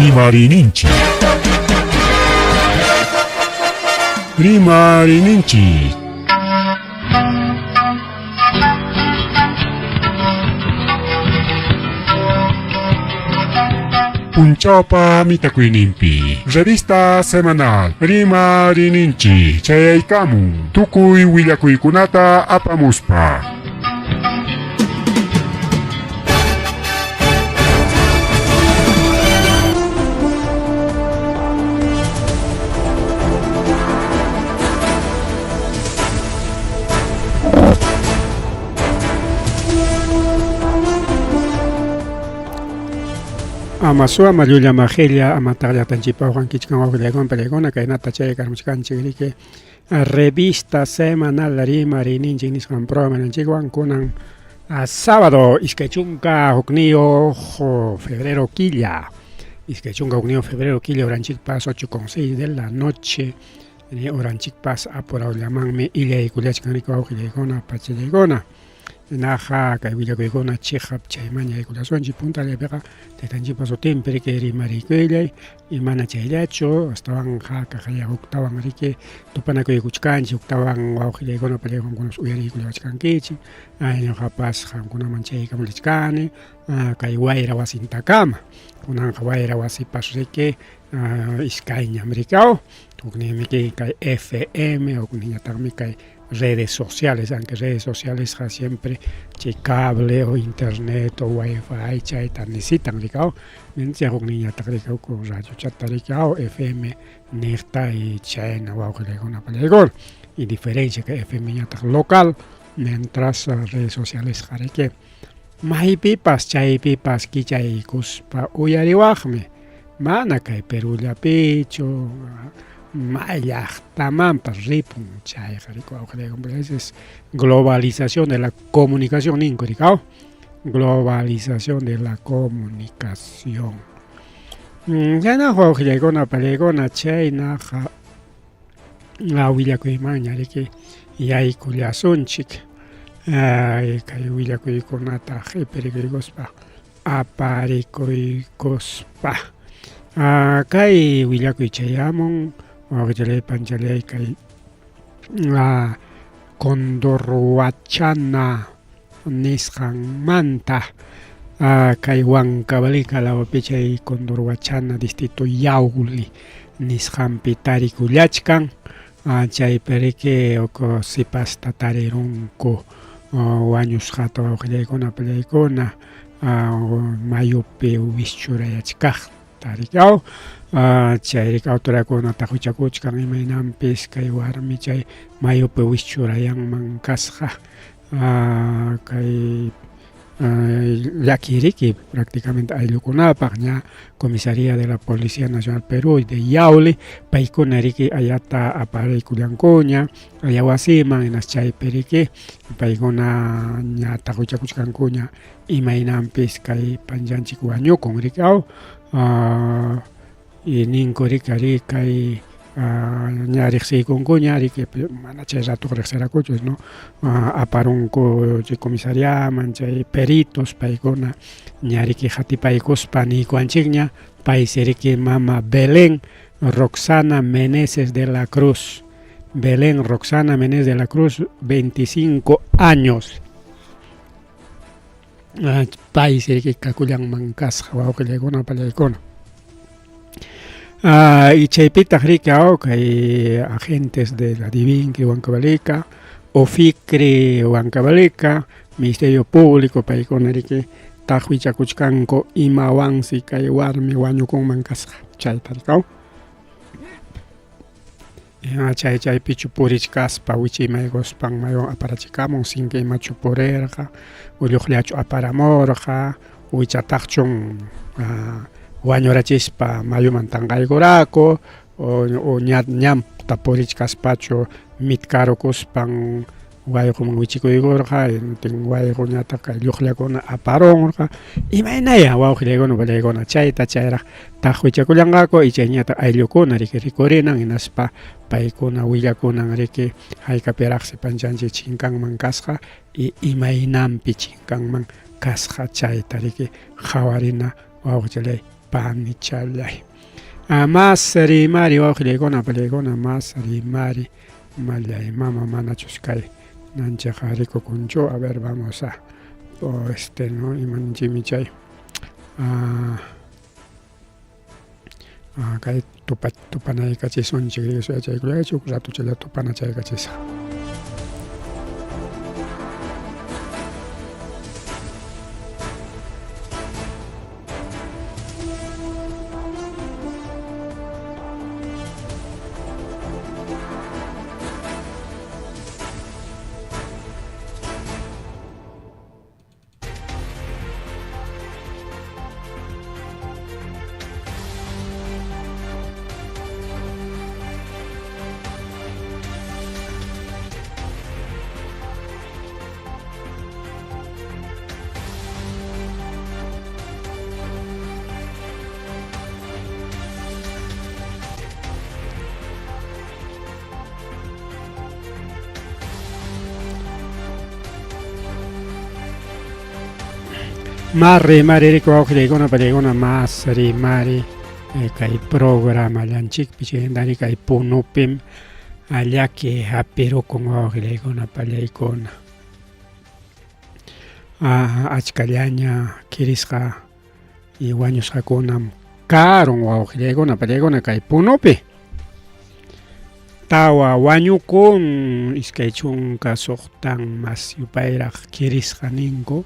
Rimariyninchik. Rimariyninchik. Punchawpa mitakuyninpi revista semanal Rimariyninchik chayaykamun tukuy willakuykunata apamuspa. Ama suama llulla majilla ama taqllatanchikpa uqankichkan wawqillaykuna pallaykuna kaynata chay karmuchkanchik riki revista semanal rimariyninchik nisqan programanchikwan kunan sábado 21 febrero killa 21 febrero killa horanchikpas 8:06 de la noche horanchikpas apurawllamanmi illaykullachkan riki wawqillaykuna pachallaykuna Naqa kay willakuykuna chiqap chayman yaykullasunchik puntallapiqa taytanchikpa sutinpi riki rimariykullay y mana chayllachu astawanqa kaqlla huktawan riki tupanakuykuchkanchik huktawan wawqillaykuna paykunapas uyariykullawachkankichik ñuqapas qamkunaman chaykamullachkani kay wayra wasintakama kunanqa wayra wasipas riki iskayñam riki aw hukninmi kay FM hukninñataqmi kay redes sociales, aunque redes sociales siempre chay cable o internet o wifi chayta necesitan rikaw chay hukninñataq rikaw radiochata rikaw FM niqta y chayna wawqillaykuna pallaykuna y diferencia kay FM ñataq local mientras redes sociales riki maypipas chaypipas kichaykuspa uyariwaqmi mana kay Perullapichu may llaqtamanpas ripun chayqa riki wawqillaykuna es globalización de la comunicación ninku riki aw globalización de la comunicación chaynaqa wawqillaykuna pallaykuna chaynaqa willakuymanña riki yaykullasunchik kay willakuykunata q'ipirikuykuspa aparikuykuspa kay willakuy chayamun wawqichalay panchalay kay Condorhuachana nisqanmanta kay Huancavelica lawpi chay Condorhuachana distrito Yauli nisqanpi tarikullachkan chaypi riki sipasta tarirunku wañusqata wawqillaykuna pallaykuna mayupi wischurayachkaqta riki aw chay riki autoridadkuna taqwichakuchkan imaynanpis kay warmi chay mayupi wischurayanman kasqa kay llaki riki prácticamente ayllukunapaq ña comisaría de la Policía Nacional Perú de Yauli paykuna riki ayata apariykullankuña aya wasiman hinas chaypi riki paykuna ña taqwichakuchkankuña imaynanpis kay panchanchik wañukun riki aw y ninku riki ari kay ña riqsiykunkuña riki mana chay ratoqa riqsirakuchu no aparunku chay comisariaman chay peritos paykuna ña riki qatipaykuspa niykuwanchikña paysi riki mama Belén Roxana Meneses de la Cruz Belén Roxana Meneses de la Cruz 25 años paysi riki kakullanman kasqa wawqillaykuna pallaykuna y chaypitaq riki aw kay agentes de la Divincri Huancavelica Oficri Huancavelica Ministerio Público paykuna riki taqwichakuchkanku imawansi kay warmi wañukunman kasqa chayta riki aw chay chaypichu purichkaspa wichiymaykuspan maywan aparachikamun sinka imachu purirqa ulluqllachu aparamurqa wichataqchun wañurachispa mayuman tanqaykuraku o ñanta purichkaspachu mitkarukuspan wayquman wichikuykurqa hinaptin wayquñataq kay lluqllakuna aparunqa imaynaya wawqillaykuna pallaykuna chayta chayraq taqwichakullanqaku ichayñataq ayllukuna riki rikurinan hinaspa paykuna willakunan riki haykapiraqsi panchanchik chinkanman kasqa y imaynanpi chinkanman kasqa chayta riki qhawarina wawqichalay. Panichalay. Mas rimari wawqillaykuna pallaykuna mas rimari mallay mama manachus kay nanchikqa rikukunchu. A ver, vamos a o este no imaninchikmi chay kay tupa tupanaykachisunchik suyachaykullaychu huk ratuchalla tupanachaykachisaq. Mari, mari, riku wawqillaykuna pallaykuna mas rimari kay programallanchikpi chayhintari kay Punupim llaki hapirukun wawqillaykuna pallaykuna. Achkallaña kirisqa y wañusqakunam karun wawqillaykuna pallaykuna kay Punupi. Tawa wañukun 26 mas yupayraq kirisqa ninku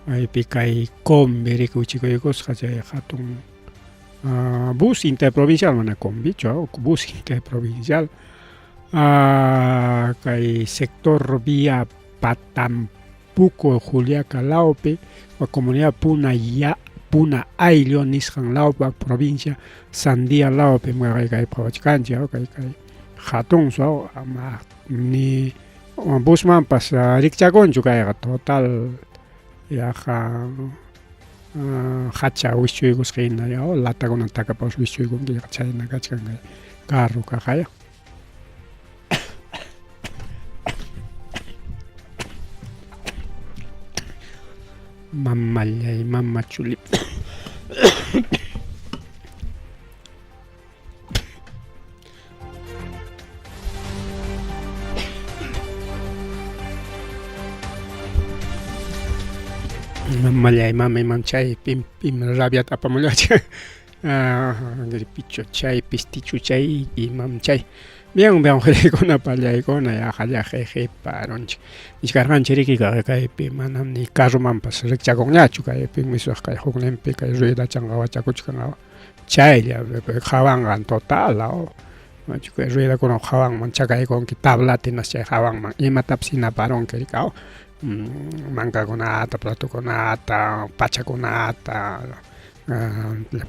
maypi kay combi rikuchikuykusqa chay hatun bus interprovincial mana combichu bus interprovincial kay sector vía Patampuco Juliaca lawpi comunidad Puna ya Puna Ayllo nisqan lawpa provincia Sandia lawpi kay qhawachkanchik kay kay hatun ama ni busmanpas rikchakunchu kayqa total yaqa hacha wischuykusqa hina latakuna takapawas wischuykunki chayna kachkan kay carro kaqaya. Mamallay mama chulip. Mamallay mama imam chay pim pim rabiata apamullachi. Gripichu chay pistichu chay imam chay. Bien, bien, wawqillaykuna pallaykuna yaqa llaqiqiparunchik. Nichkarqanchik riki kaypi manam ni carromanpas rikchakunñachu kaypi miswaq kay hukninpi kay ruedachan qawachakuchkan chaylla qawanqan total kay ruedakuna qawanman chakaykunki tablata hinas chay qawanman imatapas hinaparunki rikaw mankakunata, platokunata, pachakunata,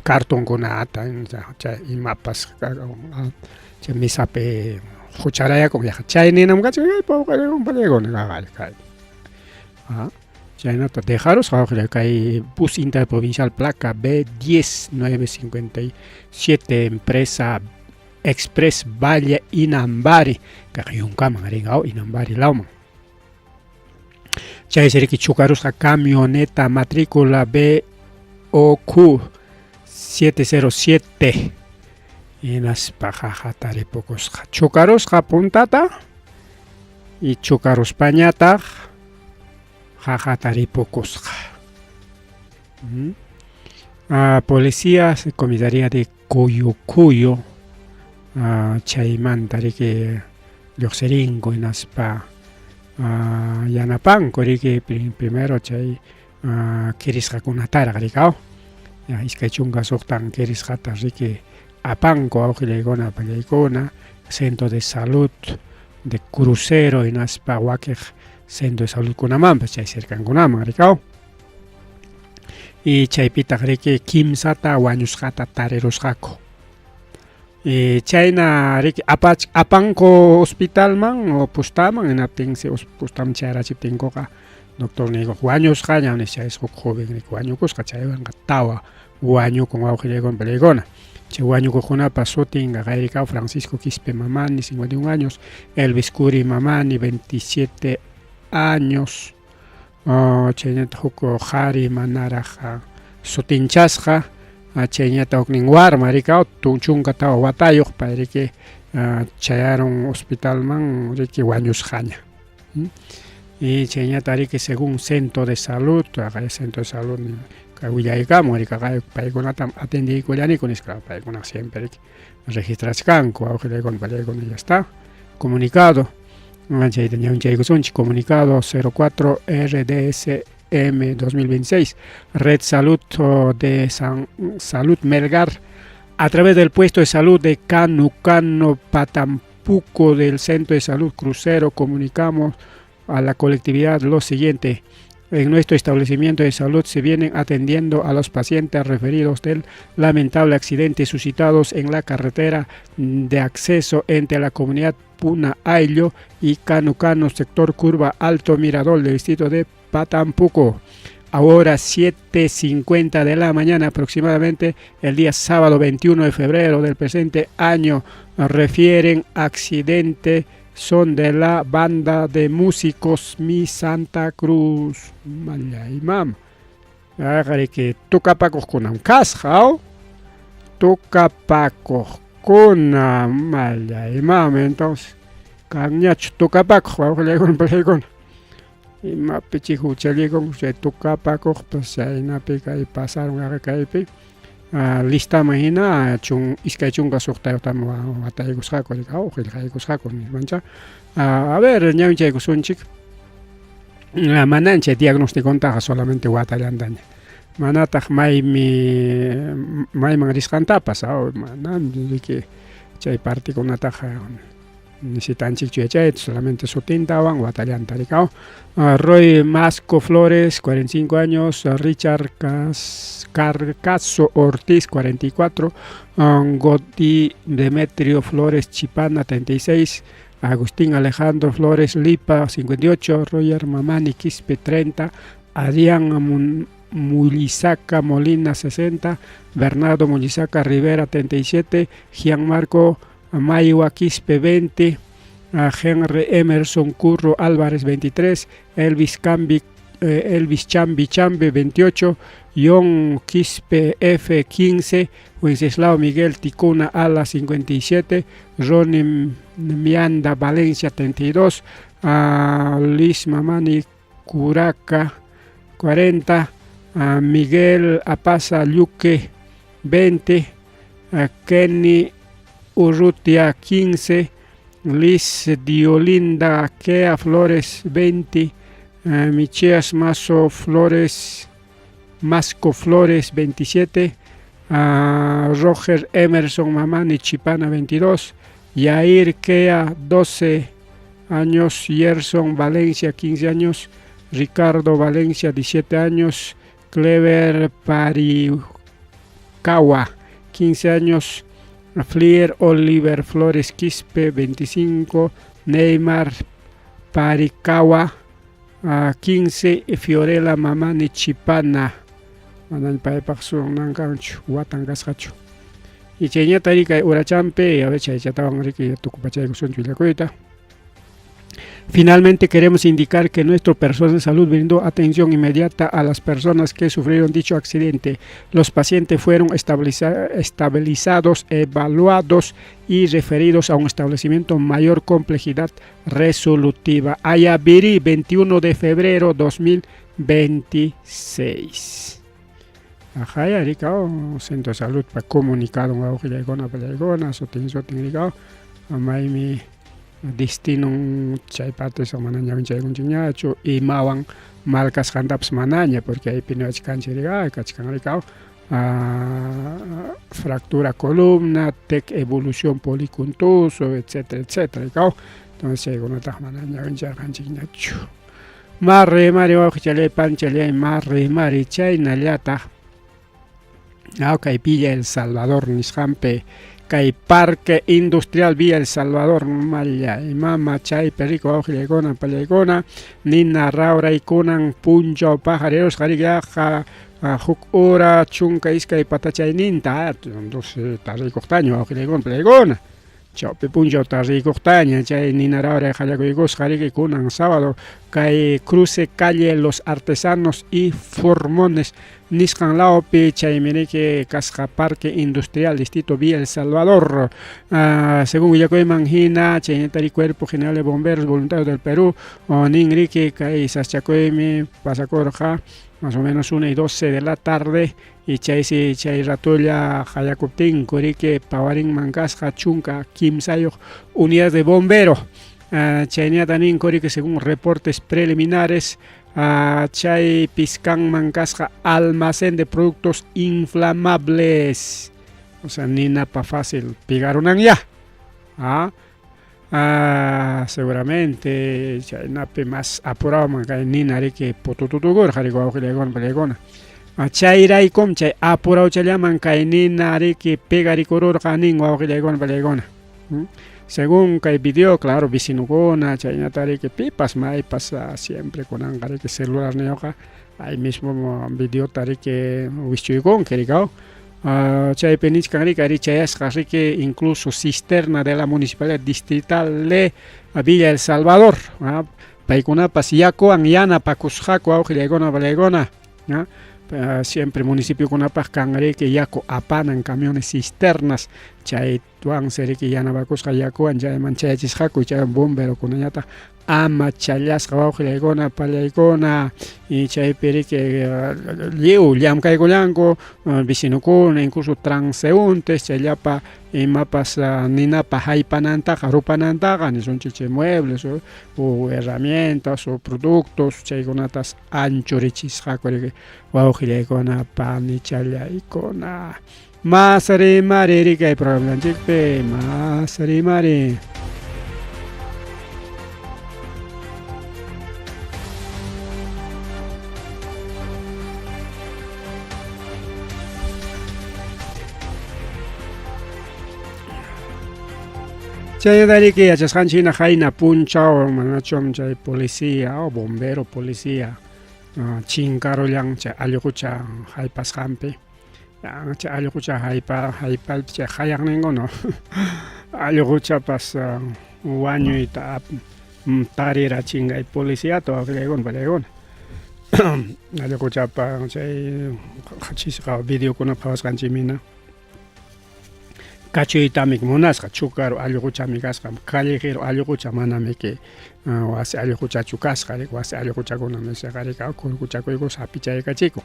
cartonkunata chay imapas chay mesapi hucharayakun yaqa chay ninam kachkan kay chaynata dejarusqa wawqillay kay bus interprovincial placa B10957 empresa Express Valle Inambari kayqa yunkaman rin Inambari lawman. Chaysi riki chukarusqa camioneta matrícula BOQ 707 hinaspa qaqa taripukusqa. Chukarusqa puntata y chukaruspañataq qaqa taripukusqa. Policía comisaría de Cuyucuyo chaymanta riki lluqsirinku hinaspa yanapanku riki primero chay kirisqakunataraq rikaw 26 kirisqata riki apanku wawqillaykuna pallaykuna centro de salud de crucero hinaspa wakiq centro de saludkunamanpas chay cercankunaman rikaw. Y chaypitaq riki kimsata wañusqata tarirusqaku. Y chayna riki apanku hospitalman o pustaman hinaptinsi pustaman chayrachiptinkuqa doctor niykuq wañusqañam nispa chay huk joven riki wañukusqa chaywanqa tawa wañukun wawqillaykuna pallaykuna. Chay wañukuqkunapa sutin qayrikaw Francisco Quispe Mamani 51 años, Elvis Curi Mamani 27 años, chaynataq huk qhari manaraq sutinchasqa Chayñata huknin warma riki 14 watayuq pay riki chayarun hospitalman riki wañusqaña. Y chayñata riki según centro de salud, centro de salud willaykamun riki paykunatam atendiykullaniku nispa paykuna siempre riki registrachkanku wawqillaykuna pallaykuna ya está comunicado. Chayta ñawinchaykusunchik comunicado 04 RDSM 2026 Red Salud de San Salud Melgar a través del puesto de salud de Cano Cano Patampuco del Centro de Salud Crucero comunicamos a la colectividad lo siguiente. En nuestro establecimiento de salud se vienen atendiendo a los pacientes referidos del lamentable accidente suscitados en la carretera de acceso entre la comunidad Puna Ayllo y Cano Cano, sector Curva Alto Mirador del distrito de Patampuco. Ahora 7:50 de la mañana aproximadamente, el día sábado 21 de febrero del presente año, refieren accidente son de la banda de músicos Mi Santa Cruz. Mallaymam. Aqariki tukapakuqkunam kasqa, tukapakuqkuna mallaymam. Entonces, kanñachu tukapakuq wawqillaykuna pallaykuna. Imapi chik huchallikun chay tukapakuqpas chaynapi kay pasaron kaypi listaman hina 26 wataykusqaku qillqaykusqaku nispancha. A ver, ñawinchaykusunchik. Manan chay diagnosticontaqa solamente watallantaña. Manataq maymi mayman risqantapas, manam riki chay partikunataqa necesitanchikchu yachayta, solamente sutintawan watallanta rikaw. Roy Masco Flores, 45 años, Richard Carcaso Ortiz, 44, Goti Demetrio Flores Chipana, 36, Agustín Alejandro Flores Lipa, 58, Roger Mamani Quispe, 30, Adrián Mulizaca Molina, 60, Bernardo Mulizaca Rivera, 37, Gianmarco Mayua Quispe, 20, Henry Emerson Curro Álvarez, 23, Elvis Cambi, Elvis Chambi Chambe, 28, John Quispe F, 15, Wenceslao Miguel Ticuna Ala, 57, Ronnie Mianda Valencia, 32, Luis Mamani Curaca, 40, Miguel Apaza Luque, 20, Kenny Urrutia, 15, Liz Diolinda Kea Flores, 20, Micheas Mazo Flores, Masco Flores, 27, Roger Emerson Mamani Chipana, 22, Yair Kea, 12 años, Gerson Valencia, 15 años, Ricardo Valencia, 17 años, Clever Paricawa, 15 años, Flier Oliver Flores Quispe, 25, Neymar Paricawa, 15, Fiorella Mamani Chipana, manan paypaq sunankanchu watan kasqachu. Y chayñata riki urachampi, a ver chaychatawan riki tukupachaykusunchik willakuyta. Finalmente queremos indicar que nuestro personal de salud brindó atención inmediata a las personas que sufrieron dicho accidente. Los pacientes fueron estabilizados, evaluados y referidos a un establecimiento mayor complejidad resolutiva. Ayaviri, 21 de febrero 2026. Ajaya rikao, centro de salud pa comunicado wawqillaykuna pallaykuna sutin sutin rikao maymi destino chay partes mana ñawinchaykunchikñachu imawan mal kasqantapas manaña porque aypi niwachkanchik rika kachkan rikao fractura columna, tec evolución policontuso, etcétera, etcétera, rikao. Entonces chaykunataqa mana ñawincharqanchikñachu. Mari mari wawqichalay panchalay mari mari chaynallataq kay Villa El Salvador nisqanpi kay Parque Industrial Villa El Salvador malla mama chaypi riku wawqillaykuna pallaykuna nina rawraykunan punchaw pajareros qhariqa huk hora 12 patachayninta entonces tarikuqtaña wawqillaykuna pallaykuna. Chawpi punchaw tardeykuqtaña chay ninarawray qallakuykusqa riki kunan sábado kay cruce calle Los Artesanos y Formones nisqan lawpi, chaymi riki kasqa Parque Industrial Distrito Villa El Salvador. Según willakuyman hina, chaynatari Cuerpo General de Bomberos Voluntarios del Perú nin riki kay saschakuymi pasakurqa más o menos 1 y 12 de la tarde y chaysi chay ratolla qallakuptinku riki pawarinman kasqa 13 unidades de bombero. Chaynata ninku riki según reportes preliminares chay piskanman kasqa almacén de productos inflamables, o sea ninapa fácil pigarunan ya. Seguramente chaynapi más apurado kay nina riki putututukurqa riki wawqillaykuna pallaykuna. Chayraykum chay apurawchallaman kay nina riki pegarikururqa nin wawqillaykuna pallaykuna. Según kay video, claro, vecinokuna chaynata riki pipas maypas siempre kunanqa riki celular niyuqqa ahí mismo videota riki wischuykunki rikaw. Chaypi nichkan riki ari chayasqa riki incluso cisterna de la Municipalidad Distrital de Villa El Salvador. Paykunapas yakuwan yanapakusqaku wawqillaykuna pallaykuna. Siempre municipiokunapaq kan riki yaku apanan camiones cisternas, chaywansi riki yanapakusqa yakuwan chayman chayachisqaku, chay bomberokunañataq ama challasqa wawqillaykuna pallaykuna y chaypi riki lliw llamkaykullanku vecinokuna incluso transeúntes chayllapa imapas ninapa haypanantaqa rupanantaqa nisunchik chay muebles o herramientas o productos chaykunatas anchurichisqaku riki wawqillaykuna panichallaykuna. Mas rimari riki kay programanchikpi, mas rimari. Chaynata riki yachasqanchik hina qayna punchaw manachum chay policía o bombero policía chinkarullan chay allqucha haypasqanpi. Chay allqucha haypalpi chay hayaqninkuna allquchapas wañuyta tarirachin kay policiata wawqillaykuna pallaykuna. Allquchapa chay chisqa videokuna qhawasqanchikmi hina kachuytamik munasqa, chukaru allquchami kasqa, callejero allqucha manamiki wasi allquchachu kasqa, wasi allquchakuna nisqa riki kurkuchakuykus hapichaykachikun.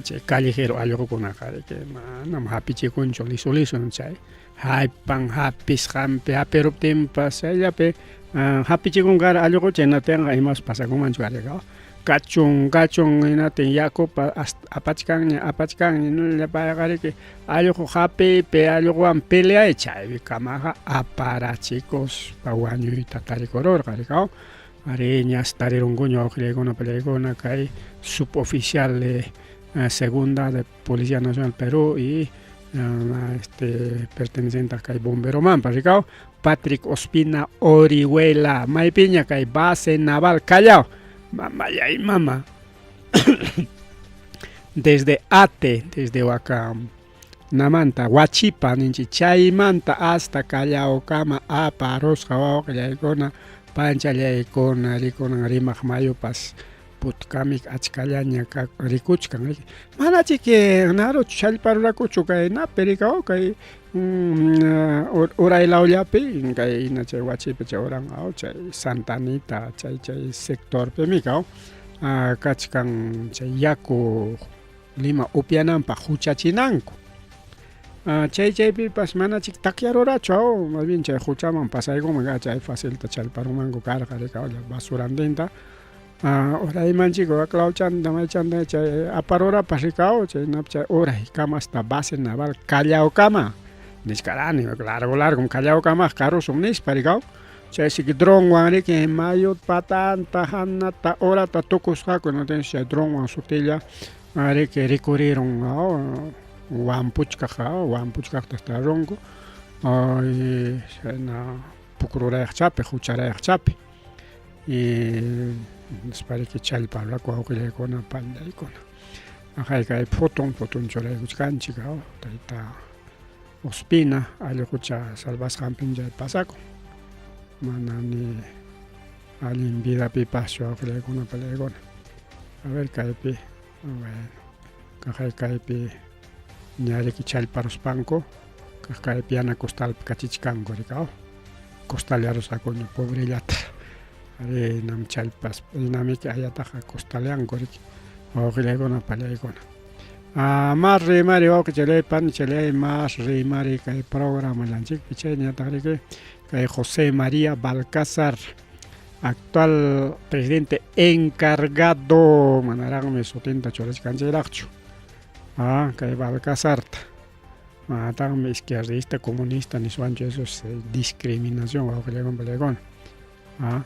Chay callejero allqukunaqa riki manam hapichikunchu liso liso chay haypan hapisqanpi hapiruptinpas chayllapi hapichikun kara allqucha hinatinqa imapas pasakunmanchu karqa. Kachun kachun hinatin yakupa apachkanña apachkanña payqa riki allqu hapiypi allquwan peleay chaykamaqa aparachikuspa wañuyta tarikururqa rikaw. Ari ñas tarirunkuña wawqillaykuna pallaykuna kay suboficial de segunda de Policía Nacional Perú y perteneciente kay bomberomanpas rikaw Patrick Ospina Orihuela maypiña kay base naval Callao. Mamayay mama. Desde Ate, desde Huacanamanta, Huachipa ninchik chaymanta hasta Callaokama aparusqa wawqillaykuna panchallaykuna rikunan rimaq mayupas putkamik achkallaña rikuchkan. Manachiki naruchu challparurakuchu kay napi rikaw kay uray lawllapi kay hina chay Huachipa chay uran chay Santa Anita chay chay sectorpimi kaw kachkan chay yaku Lima upyananpaq huchachinanku. Chay chaypipas manachik takyarurachu, más bien chay huchaman pasaykunman chay facilta challparumanku karqa rikaw basurantinta. Uraymanchik waklawchanta maychanta chay aparurapas rikaw chaynapi chay uraykama hasta base naval Callaokama nichkarani largo largo Callaokamaqa karusun nispa rikaw. Chaysi dronwan riki mayu patanta hanata urata tukusqaku hinaptinsi chay dronwan sutilla riki rikurirun wampuchkaq wampuchkaqta tarunku chayna pukrurayaqchapi hucharayaqchapi nispa riki challparuraku wawqillaykuna pallaykuna. Kay foton churaykuchkanchik tayta Ospina allqucha salvasqanpim chay pasakun. Mana ni allin vidapipaschu wawqillaykuna palaykuna. A ver kaypi, bueno, kaqay kaypi ñariki challparuspanku kaq kaypi yana costalpi kachichkanku rikaw. Costallarusqakuña pobrellata. Rinam challpas, rinamiki ayataqa costaleanku riki wawqillaykuna pallaykuna. Ah, mas rimari wawqichalay panichalay mas rimari kay programallanchikpi chayñataq riki kay José María Balcázar actual presidente encargado manaraqmi sutinta churachkanchikraqchu ah, kay Balcázarta manataqmi izquierdista comunista niswanchu eso es discriminación wawqillaykuna pallaykuna ah,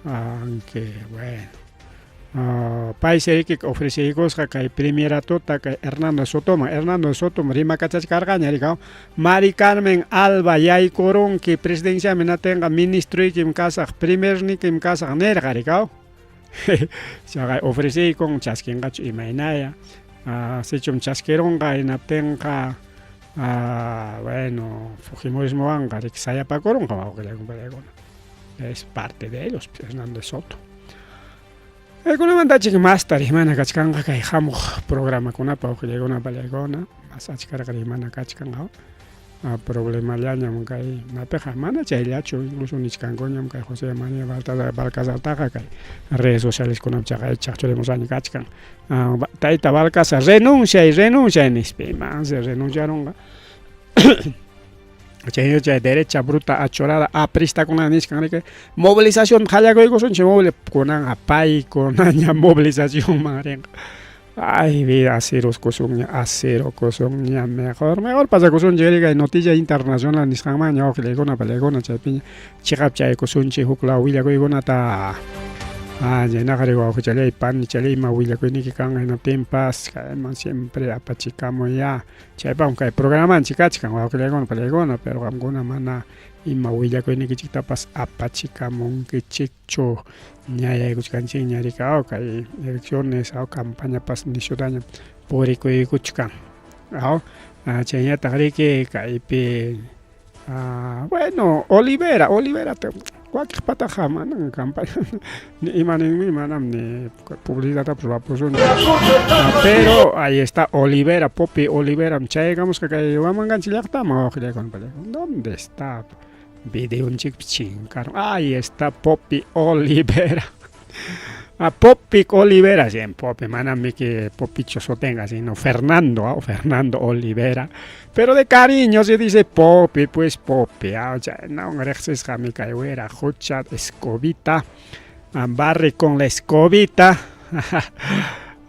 aunque bueno paysi riki ofreceykusqa kay primeratuta kay Hernando Sotoman Hernando Sotom rimakachachkarqaña rikaw Mari Carmen Alba yaykurunki presidenciaman hinaptinqa ministroykim kasaq primernikim kasaq nirqa rikaw chayqa ofreceykun chaskinqachu imaynaya sichum chaskirunqa hinaptinqa bueno fujimorismowanqa riki sayapakurunqa wawqillaykuna pallaykuna es parte de ellos Hernando Soto. Kaykunamantachik masta rimana kachkanqa kay hamuq programakunapa wawqillaykuna pallaykuna mas achkarqa rimana kachkan problemallañam kay napiqa mana chayllachu incluso nichkankuñam kay José María Balcazartaqa kay redes socialeskunapi chaqay chaqchurimusqaña kachkan tayta Balcazar renunciay renunciay nispa imansi renunciarunqa Chay chay derecha bruta achorada apristakunata nichkan riki movilización qallakuykusunchik movili kunanqa paykunaña movilizacionman rinqa ay vida asiruskusunña asirukusunña mejor mejor pasakusunchik riki kay noticia internacional nisqanmanña wawqillaykuna pallaykuna chaypiña chiqap chaykusunchik huk law willakuykunata ah chaynaqa riki wawqichallay panichallay ima willakuyniyki kanqa hinaptinpas kayman siempre apachikamuyá. Chaypaqmi kay programanchik kachkan wawqillaykuna pallaykuna, pero qamkuna mana ima willakuynikichiktapas apachikamunkichikchu. Ña yaykuchkanchikña riki aw kay elecciones aw campañapas nisyutañam purikuykuchkan. Aw chayñataq riki kaypi Bueno, Olivera, Olivera wakiqpataqa manan campaña ni ima ninmi manam ni publicidadtapas ruwapusunchu. Pero ahí está Olivera, Popi Oliveram chaykamusqa kay Huamanganchik llaqtaman wawqillaykuna pallaykuna. ¿Dónde está? Videonchikpi chinkarun. Ahí está Popi Olivera. A Popi Olivera, sí, Popi, manam miki Popicho sutinqa, sino Fernando, ah, Fernando Olivera. Pero de cariño se dice Popi, pues Popi. Ah, chaynawan riqsisqami kay wira qucha escobita, barre con la escobita.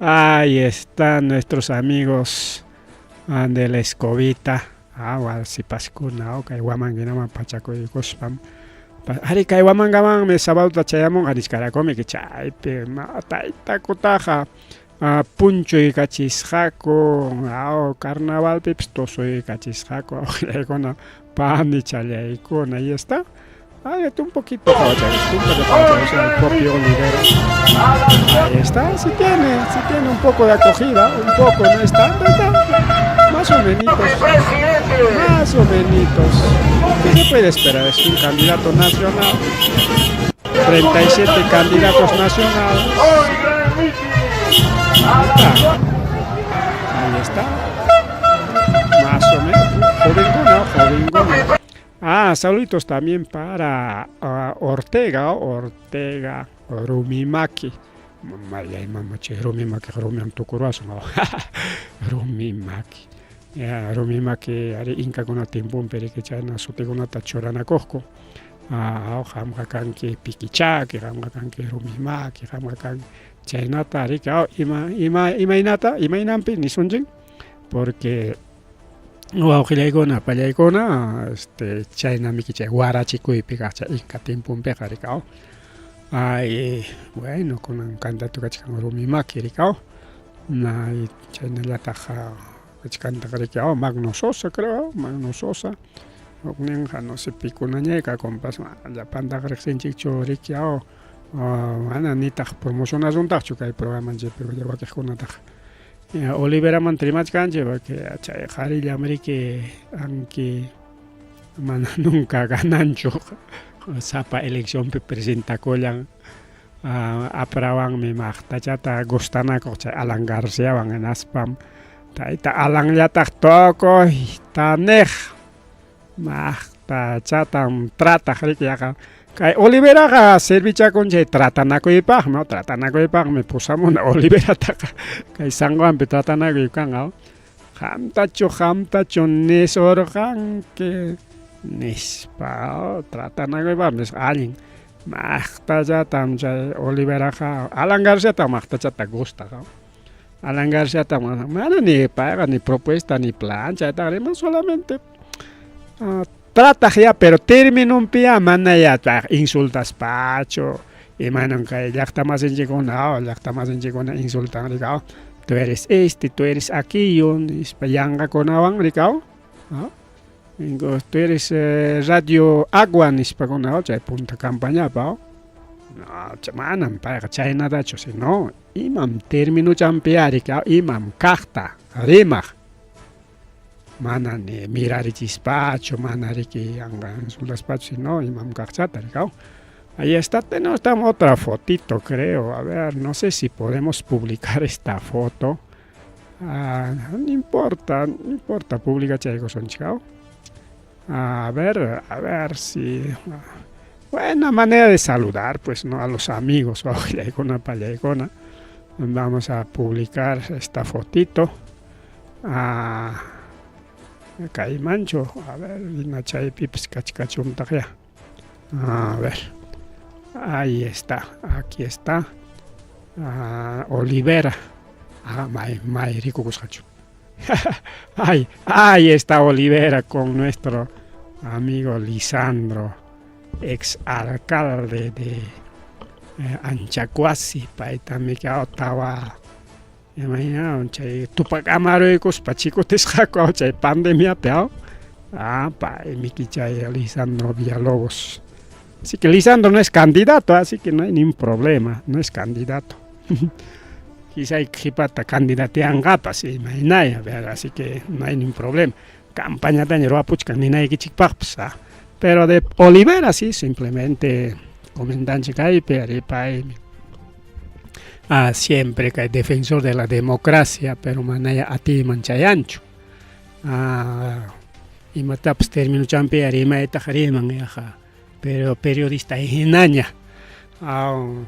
Ahí están nuestros amigos de la escobita. Ah, sipaskuna, kay Huamanguinaman pachakuykuspam. Ari kay Huamangamanmi sabadota chayamunqa nichkarakumi chaypi taytakutaqa punchuykachisqaku, carnavalpipas tusuykachisqaku awqillaykuna panichallaykuna y está. Ay, un poquito un poquito Popi Olivera. Ahí está, sí tiene, sí tiene un poco de acogida, un poco, no es tanto, está más o menos, más o menos. ¿Qué se puede esperar? Es un candidato nacional, 37 candidatos nacionales. Ahí está. Más o menos. Jovenguna, jovenguna. Ah, saluditos también para Ortega, Ortega Rumimaki. Mayay mamachi Rumimaki, rumiam tukuruasun. Rumimaki. Ya, Rumimaki ari inkakuna tiemponpi riki chayna sutikunata churanakuqku. Ah, qamqa kanki Pikichaki, qamqa kanki Rumimaki, qamqa kanki chaynata riki ima ima imaynata imaynanpi nisunchik porque wawqillaykuna pallaykuna este chaynamiki chay warachikuypi kaq chay inka tiemponpiqa rikaw ay bueno kunan candidato kachkan Rumimaki rikaw nay chaynallataq kachkantaq riki Magno Sosa creo Magno Sosa hukninqa no sé pikunañay kakunpas llapantaqa riqsinchikchu riki mana nitaq promocionasuntaqchu kay programanchikpi wakiqkunataqa. Oliveramanta rimachkanchik porque chay qarillam riki anki mana nunca gananchu sapa eleccionpi presentakullan aprawanmi maqtachata gustanakuq chay Alan Garciawan hinaspam tayta Alanllataq tukuyta niq maqtachatam trataq riki yaqa kay Oliveraqa servichakun chay tratanakuypaqmi tratanakuypaqmi pusamuna Oliverataqa kay San Juanpi tratanakuy kanqa qamtachu qamtachu nisurqanki nispa tratanakuypaqmi nisqa allin maqtachatam chay Oliveraqa Alan Garciata maqtachata gustaq Alan Garciata mana ni payqa ni propuesta ni plan chaytaqa riman solamente trataq ya pero terminonpiya mana ya insultaspachu imaynam kay llaqta masinchikkuna llaqta masinchikkuna insultan rikaw tú eres este tú eres aquello nispa yanqakunawan rikaw tú eres radio agua nispakuna chay punta campañapa no manam payqa chaynatachu sino imam terminuchanpiya rikaw imam kaqta rimaq mana ni mirarichispachu mana riki yanqa insultaspachu sino imam kaqchata rikaw. Ahí está, tenemos otra fotito creo, a ver, no sé si podemos publicar esta foto. No importa, no importa, publica chaykusunchik. A ver si buena manera de saludar pues no a los amigos wawqillaykuna pallaykuna. Vamos a publicar esta fotito. Kaymanchu, a ver, hina chaypipas kachkachuntaq ya. A ver, ahí está, aquí está. Olivera. May may rikukusqachu. Ay, ahí está Olivera con nuestro amigo Lisandro, ex alcalde de Anchacuasi, paytami tawa imayna chay Tupac Amaruykuspa chikutisqaku chay pandemiapi paymi chay Lisandro Villalobos. Así que Lisandro no es candidato, así que no hay ningún problema, no es candidato. Quizá qhipata candidateanqapas imaynaya, así que no hay ningún problema. Campañataña ruwapuchkan ninaykichikpaqpas. Pero de Olivera sí, simplemente comentanchik kaypi ari paymi siempre kay defensor de la democracia, pero manaya atiyman chayanchu. Imatapas terminuchanpi rimaytaqa riman yaqa, pero periodista hinaña.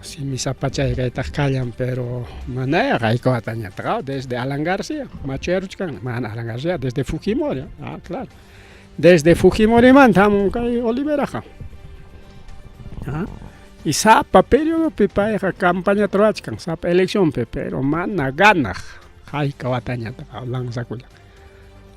Simisapachay kaytaq kallan, pero manaya qaykawatañataqa desde Alan García, machuyaruchkan, mana Alan García, desde Fujimori, claro. Desde Fujimorimanta hamun kay Oliveraqa. Y sapa periodopi payqa campañata ruwachkan, sapa eleccionpi, pero mana ganaq, hayka watañataqa lanzakullan.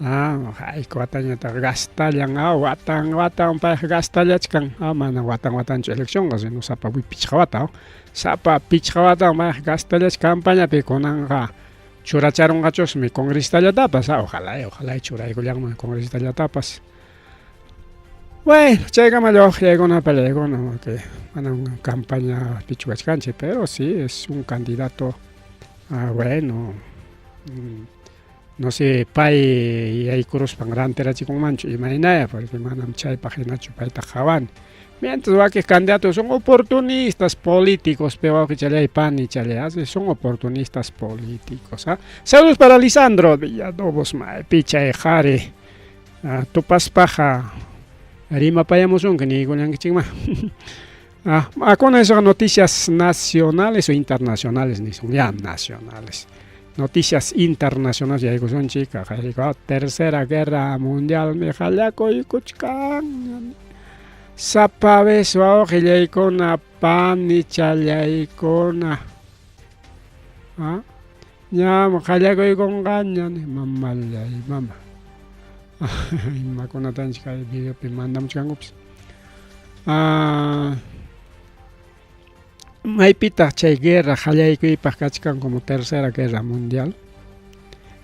Hayka watañataqa gastallan, watan watan payqa gastallachkan, mana watan watanchu eleccionqa, sino sapa pichqa wata, sapa pichqa watan payqa gastallachkan campañapi, kunanqa churacharunqachusmi congresistallatapas, ojalá, ojalá churaykullanman congresistallatapas. Bueno, chaykamalla waqllaykuna pallaykuna, porque manam campaña pichu kachkanchik, pero sí es un candidato bueno, no sé, pay yaykuruspan rantirachikunmanchu imaynaya, porque manam chaypaq hinachu payta qhawani. Mientras wakin candidatos son oportunistas políticos, pero wawqichallay panichalay, son oportunistas políticos. Saludos para Lisandro Villalobos, maypi chay qhari tupaspaqa rimapayamusunki niykullankichikma. Con esas noticias nacionales o internacionales, nisun ya nacionales. Noticias internacionales yaykusunchik, Tercera Guerra Mundial mi qallakuykuchkan. Sapa vez wawqillaykuna panichallaykuna. Ñam qallakuykunqaña mamallay mama. Imakunatanchik kay videopi mandamuchkankupas. Maypitaq chay guerra qallaykuypaq kachkan como Tercera Guerra Mundial?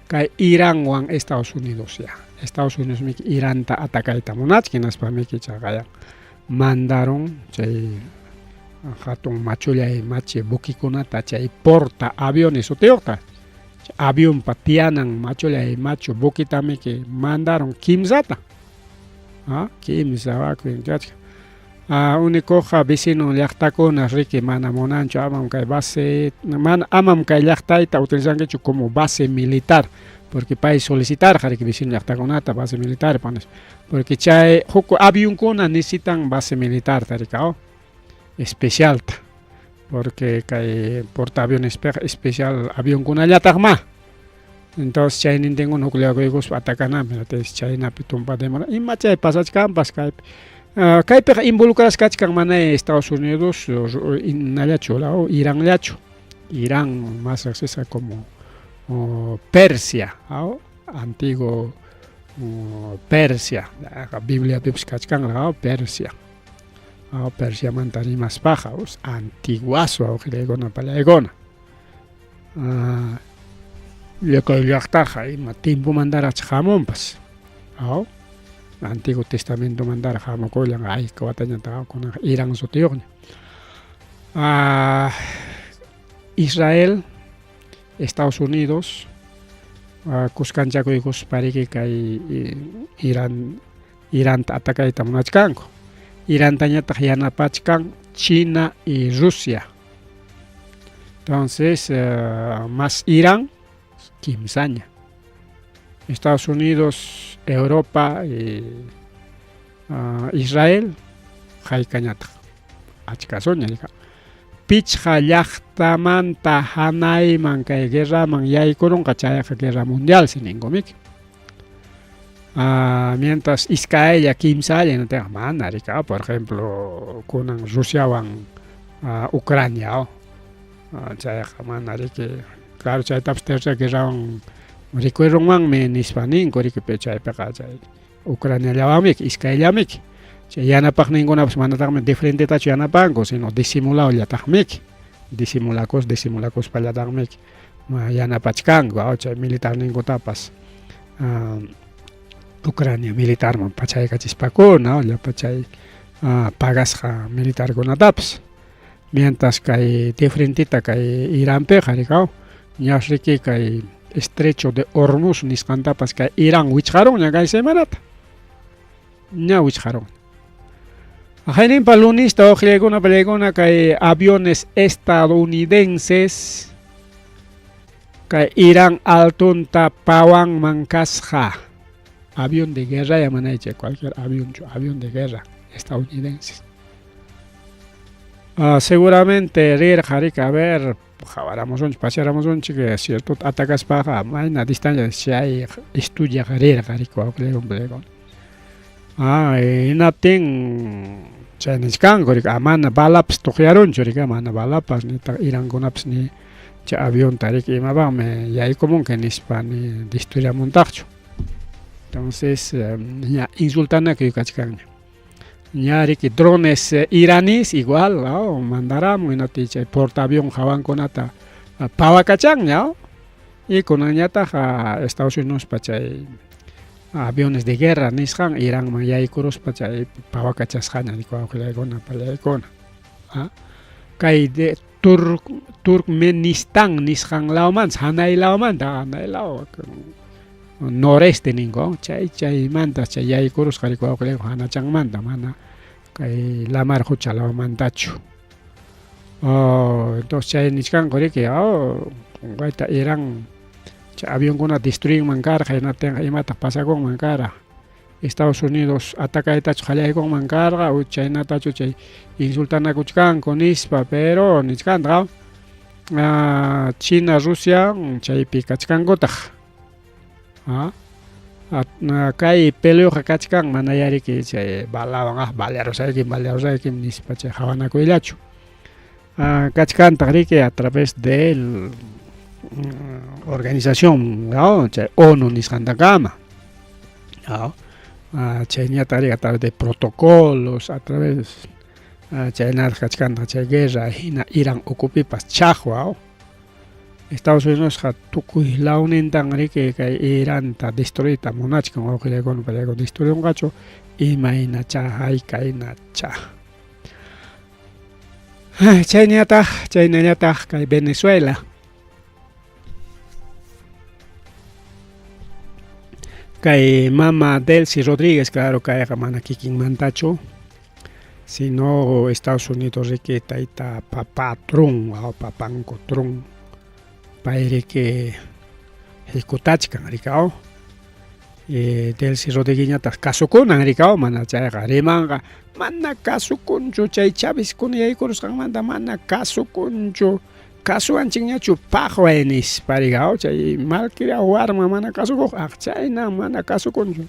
Kay Iranwan Estados Unidos ya. Estados Unidos miki Iranta atacayta munachkan hinaspa miki chaqaya mandaron chay hatun machullay machi buquikunata chay porta aviones sutiyuqta. Avionpa tiyanan machullay machu buquitamiki mandaron kimsata. Ah, kimsa wakin kachkan. Ah, únicoqa vecino llaqtakuna riki mana munanchu amam kay base mana amam kay llaqtayta utilizankichu como base militar porque pay solicitarqa riki vecino llaqtakunata base militar panis porque chay huk avionkuna necesitan base militarta riki oh, especialta porque kay portaavionespiqa especial avionkunallataqmá entonces chaynintinkuna hukllakuykuspa atacananpi chaynapi tumpa demora ima chay pasachkanpas kaypi kaypiqa involucrasqa kachkan mana Estados Unidos nallachu Iranllachu Irán más riqsisqa como Persia antiguo Persia Bibliapipas kachkanraq Persia Persiamanta rimaspaqa antiguazo wawqillaykuna pallaykuna kay llaqtaqa ima timpomantaraqch hamunpas Antiguo Testamentomantaraq hamukullan ayka watañataq kunanqa Irán sutiyuqña Israel Estados Unidos kuskanchakuykuspa riki kay Irán Iranta atacayta munachkanku. Irantañataq yanapachkan China y Rusia. Entonces, más Irán, kimsaña. Estados Unidos, Europa y Israel, haykañataq. Achkasuña. Pichqa llaqtamanta hanayman kay guerraman yaykurunqa chayqa guerra mundial si ninkumiki. Mientras iskaylla kimsalla hinaptinqa mana riki por ejemplo kunan Rusiawan Ucrania chayqa mana riki claro chaytapas tercera guerrawan rikurirunmanmi nispa ninku riki pero chaypiqa chay Ucraniallawanmiki iskayllamiki chay yanapaqninkunapas manataqmi de frentetachu yanapanku sino disimulawllataqmiki disimulakus disimulakuspallataqmiki yanapachkanku chay militarninkutapas Ucrania militarman pachaykachispakuna llapa chay pagasqa militarkunatapas mientras kay de frenteta kay Iranpiqa rikaw ñas riki kay estrecho de Hormuz nisqantapas kay Irán wichqarunña kay semanata ña wichqarun. Hayninpa lunista wawqillaykuna pallaykuna kay aviones estadounidenses kay Irán altonta pawanman kasqa avión de guerra ya mana chay cualquier avión avión de guerra estadounidenses seguramente rirqa riki a ver qhawaramusunchik pasearamusunchik cierto atacaspaqa mayna distancia chay estudiaq rirqa riki wawqillaykuna pallaykuna hinaptin chay nichkanku riki mana balapas tuqyarunchu riki mana balapas nitaq Irankunapas ni chay avionta riki imapaqmi yaykumunki nispa ni destruiramuntaqchu entonces ña insultanakuy kachkanña ña riki drones iraníes igual mandaramun hinaptin chay portaavión hawankunata pawakachanña y kunanñataq Estados Unidospa chay aviones de guerra nisqan Iranman yaykuruspa chay pawakachasqaña wawqillaykuna pallaykuna kay de Turkmenistán nisqan lawmanta hanay lawmanta hanay law noreste ninku chay chaymanta chay yaykurusqa riki wawqillaykuna hanachanmanta mana kay lamar qucha lawmantachu entonces chay nichkanku riki qunqayta Irán chay avionkuna destruyinman karqa hinaptinqa imataq pasakunman kara Estados Unidos atacaytachu qallaykunman karqa o chaynatachu chay insultanakuchkanku nispa pero nichkantaq China Rusia chaypi kachkankutaq kay peleoqa kachkan mana yariki chay balawan balearusaykim balearusaykim nispa chay hawanakuyllachu kachkantaq riki a través del organización chay ONU nisqantakama chayñataq riki a través de protocolos a través chaynataq kachkantaq chay guerra hina Irán ukupipas chaqwa Estados Unidosqa tukuy lawnintan riki kay Iranta destruyta munachkan wawqillaykuna pallaykuna destruyunqachu imaynacha haykaynacha chaynallataq chaynallataq kay Venezuela. Kay mama Delcy Rodríguez, claro, kayqa mana kikinmantachu, sino Estados Unidos riki tayta papá Trump o papanku Trump, pay riki hikutachkan rikaw. Delcy Rodríguezñataq kasukunan rikaw, mana chayqa rimanqa mana kasukunchu chay Chavezkuna yaykurusqanmanta mana kasukunchu, kasuwanchikñachu paqway nispa rikaw, chay malcriado warma mana kasukuq, aq chayna mana kasukunchu.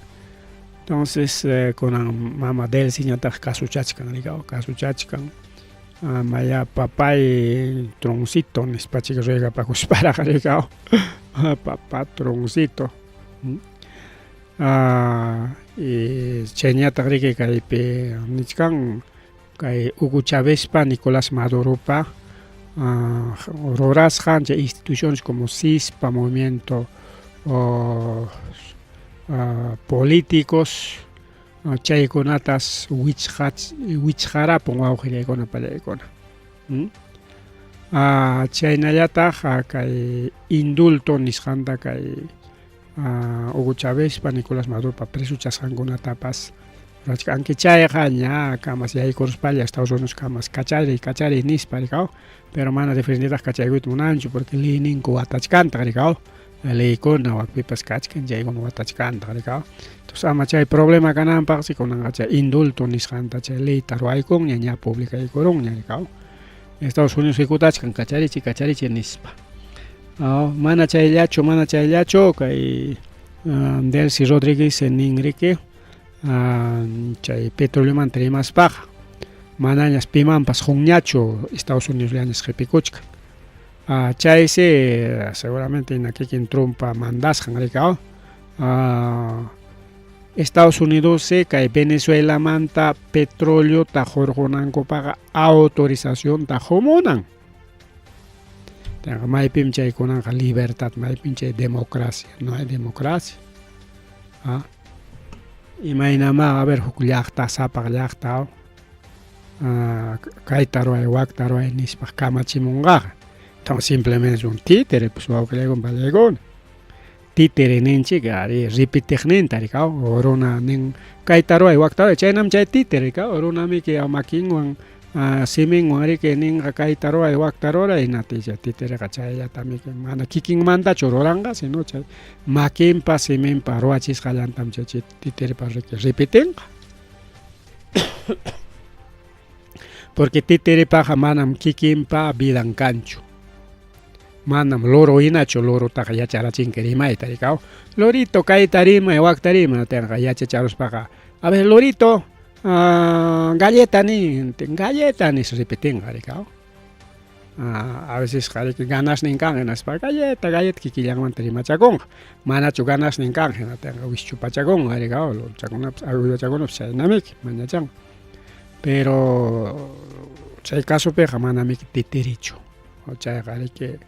Entonces kunan mama Delcyñataq kasuchachkan rikaw, kasuchachkan. Maya papay Troncito nispachik ruegapakusparaq rikaw, papá Troncito. Chayñataq riki kaypi nichkan kay Hugo Chavezpa Nicolás Maduropa rurasqan chay instituciones como CISPA, movimiento políticos chaykunatas wichqarapun wawqillaykuna pallaykuna. Chaynallataq kay indulto nisqanta kay Hugo Chavezpa Nicolás Maduropa presochasqankunatapas rurachkanki chayqa ña kamas yaykuruspalla Estados Unidos kamas kachariy kachariy nispa rikaw, pero mana diferentetaq kachaykuyta munanchu porque leyninku watachkantaq rikaw, leykuna wakpipas kachkan chaykuna watachkantaq rikaw. Entonces ama chay problema kananpaqsi kunanqa chay indulto nisqanta chay leyta ruwaykunña ña publicaykurunña rikaw. Estados Unidos hikutachkan kacharichi kacharichi nispa. Mana chayllachu, mana chayllachu kay Delcy Rodríguez nin riki chay petroleomanta rimaspaqa manañas pimanpas qunñachu Estados Unidos llañas qipikuchkan. Chaysi seguramente hina kikin Trumpa mandasqan rikaw. Estados Unidos kay Venezuelamanta petroleota hurqunankupaqqa autorizacionta qumunan. Maypim chaykunanqa libertad, maypim chay democracia, no hay democracia. Imaynamá, a ver, huk llaqta, sapaq llaqta, kayta ruway, wakta ruway nispa kamachimunqaqa. Entonces simplemente es un títere, pues wawqillaykuna pallaykuna. Títere ninchik, ari repetiqninta rikaw, runa nin kayta ruway, wakta ruway, chaynam chay títere rikaw, runamiki makinwan siminwan riki ninqa kayta ruway, wakta ruray, hinaptin chay títereqa chayllatamiki mana kikinmantachu ruranqa, sino chay makinpa siminpa ruwachisqallantam chay títerepa riki repetinqa. Porque títerepaqa manam kikinpa vidan kanchu. Manam loro hinachu, lorotaqa yacharachinki rimayta rikaw. Lorito kayta rimay, wakta rimay, tinqa yachacharuspaqa, a ver lorito, galleta nin, galleta nis repetinqa rikaw. A veces riki ganasnin kan hinaspa galleta, galleta kikillanmanta rimachakunqa. Manachu ganasnin kan hinatinqa wischupachakunqa rikaw, lorochakunapas, uywachakunapas chaynamiki mañachanqa. Pero chay casopiqa manamiki titerichu. Chayqa riki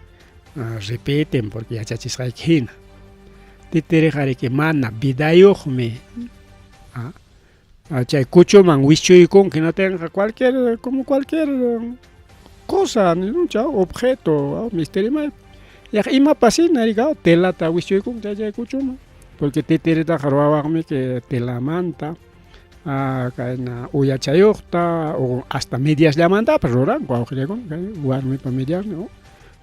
repiten porque yachachisqayki hina. Titereqa riki mana vidayuqmi. Chay kuchuman wischuykunki hinatinqa cualquier, como cualquier cosa, chay objeto, misterio yaq imapas hina rikaw telata wischuykunki chay chay kuchuman. Porque titeretaqa ruwawaqmiki telamanta, kayna uyachayuqta o hasta mediasllamantapas ruranku wawqillaykuna kay warmipa mediasnin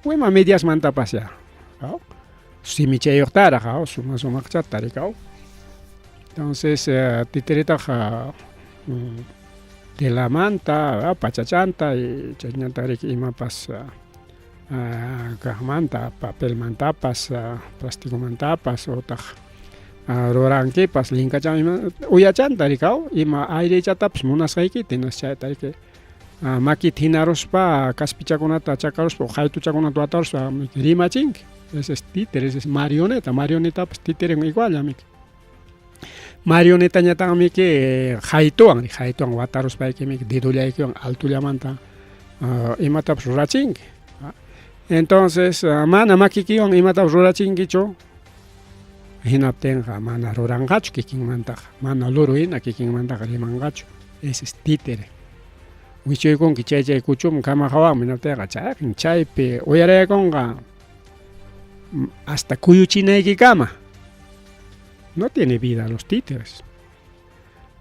o ima mediasmantapas ya simichayuqtaraq suma sumaqchata rikaw. Entonces titeretaqa telamanta pachachanta chaynata riki imapas kaqmanta papelmantapas plastikomantapas utaq rurankipas linkachan ima uyachanta rikaw ima airechatapas munasqaykita hinas chayta riki makita hinaruspa kaspichakunata chakaruspa qaytuchakunata wataruspa rimachinki. Ese es títere, ese es marioneta, marionetapas títerewan igual. Marionetañataqmiki qaytuwan, qaytuwan wataruspayki dedollaykiwan altullamanta imatapas rurachinki. Entonces mana makikiwan imatapas rurachinkichu hinaptinqa mana ruranqachu kikinmantaqa, mana loro hina kikinmantaqa rimanqachu. Ese es títere. Wichuykunki chay chay kuchuman kamaqawanmi hinaptinqa chayqa chaypi uyaraykunqa hasta kuyuchinaykikama. No tiene vida los títeres.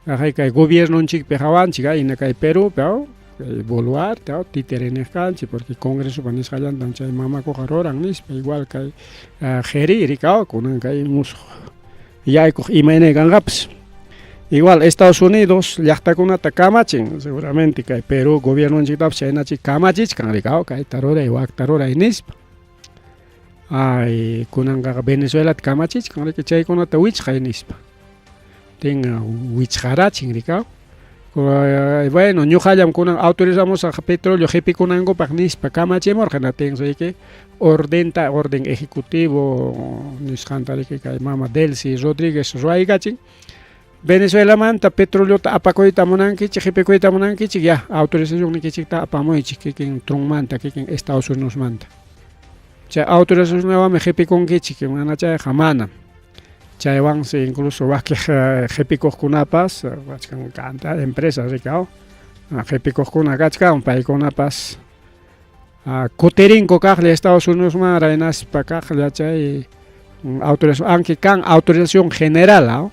Ajay kay gobiernonchikpi hawanchik ayna kay Perúpi aw kay Boluarte aw títere niq kanchik porque congresopa nisqallantam chay mamakuqa ruran nispa igual kay Jeriri aw kunan kay musuq yaykuq imayna kanqapas. Igual Estados Unidos llaqtakunata kamachin seguramente kay Perú gobiernonchiktapas chaynachik kamachichkan riki aw kayta ruray wakta ruray nispa. Ay kunanqa Venezuelata kamachichkan riki chaykunata wichqay nispa. Tin wichqarachin riki aw. Bueno ñuqallam kunan autorizamusaq petróleo qipikunankupaq nispa kamachimurqa natin riki ordenta orden ejecutivo nisqanta riki kay mama Delcy Rodríguez ruwaykachin Venezuelamanta petroleota apakuyta munankichik qipikuyta munankichik ya autorizacionnikichikta apamuychik kikin Trumpmanta kikin Estados Unidosmanta chay autorizacionwanmi qipikunkichik mana chayqa manam chaywansi incluso wakiq qipikuqkunapas kachkan kanta empresas riki aw qipikuqkuna kachkan paykunapas kutirinku kaqlla Estados Unidosman hinaspa kaqlla chay autorización aunque kan autorización general aw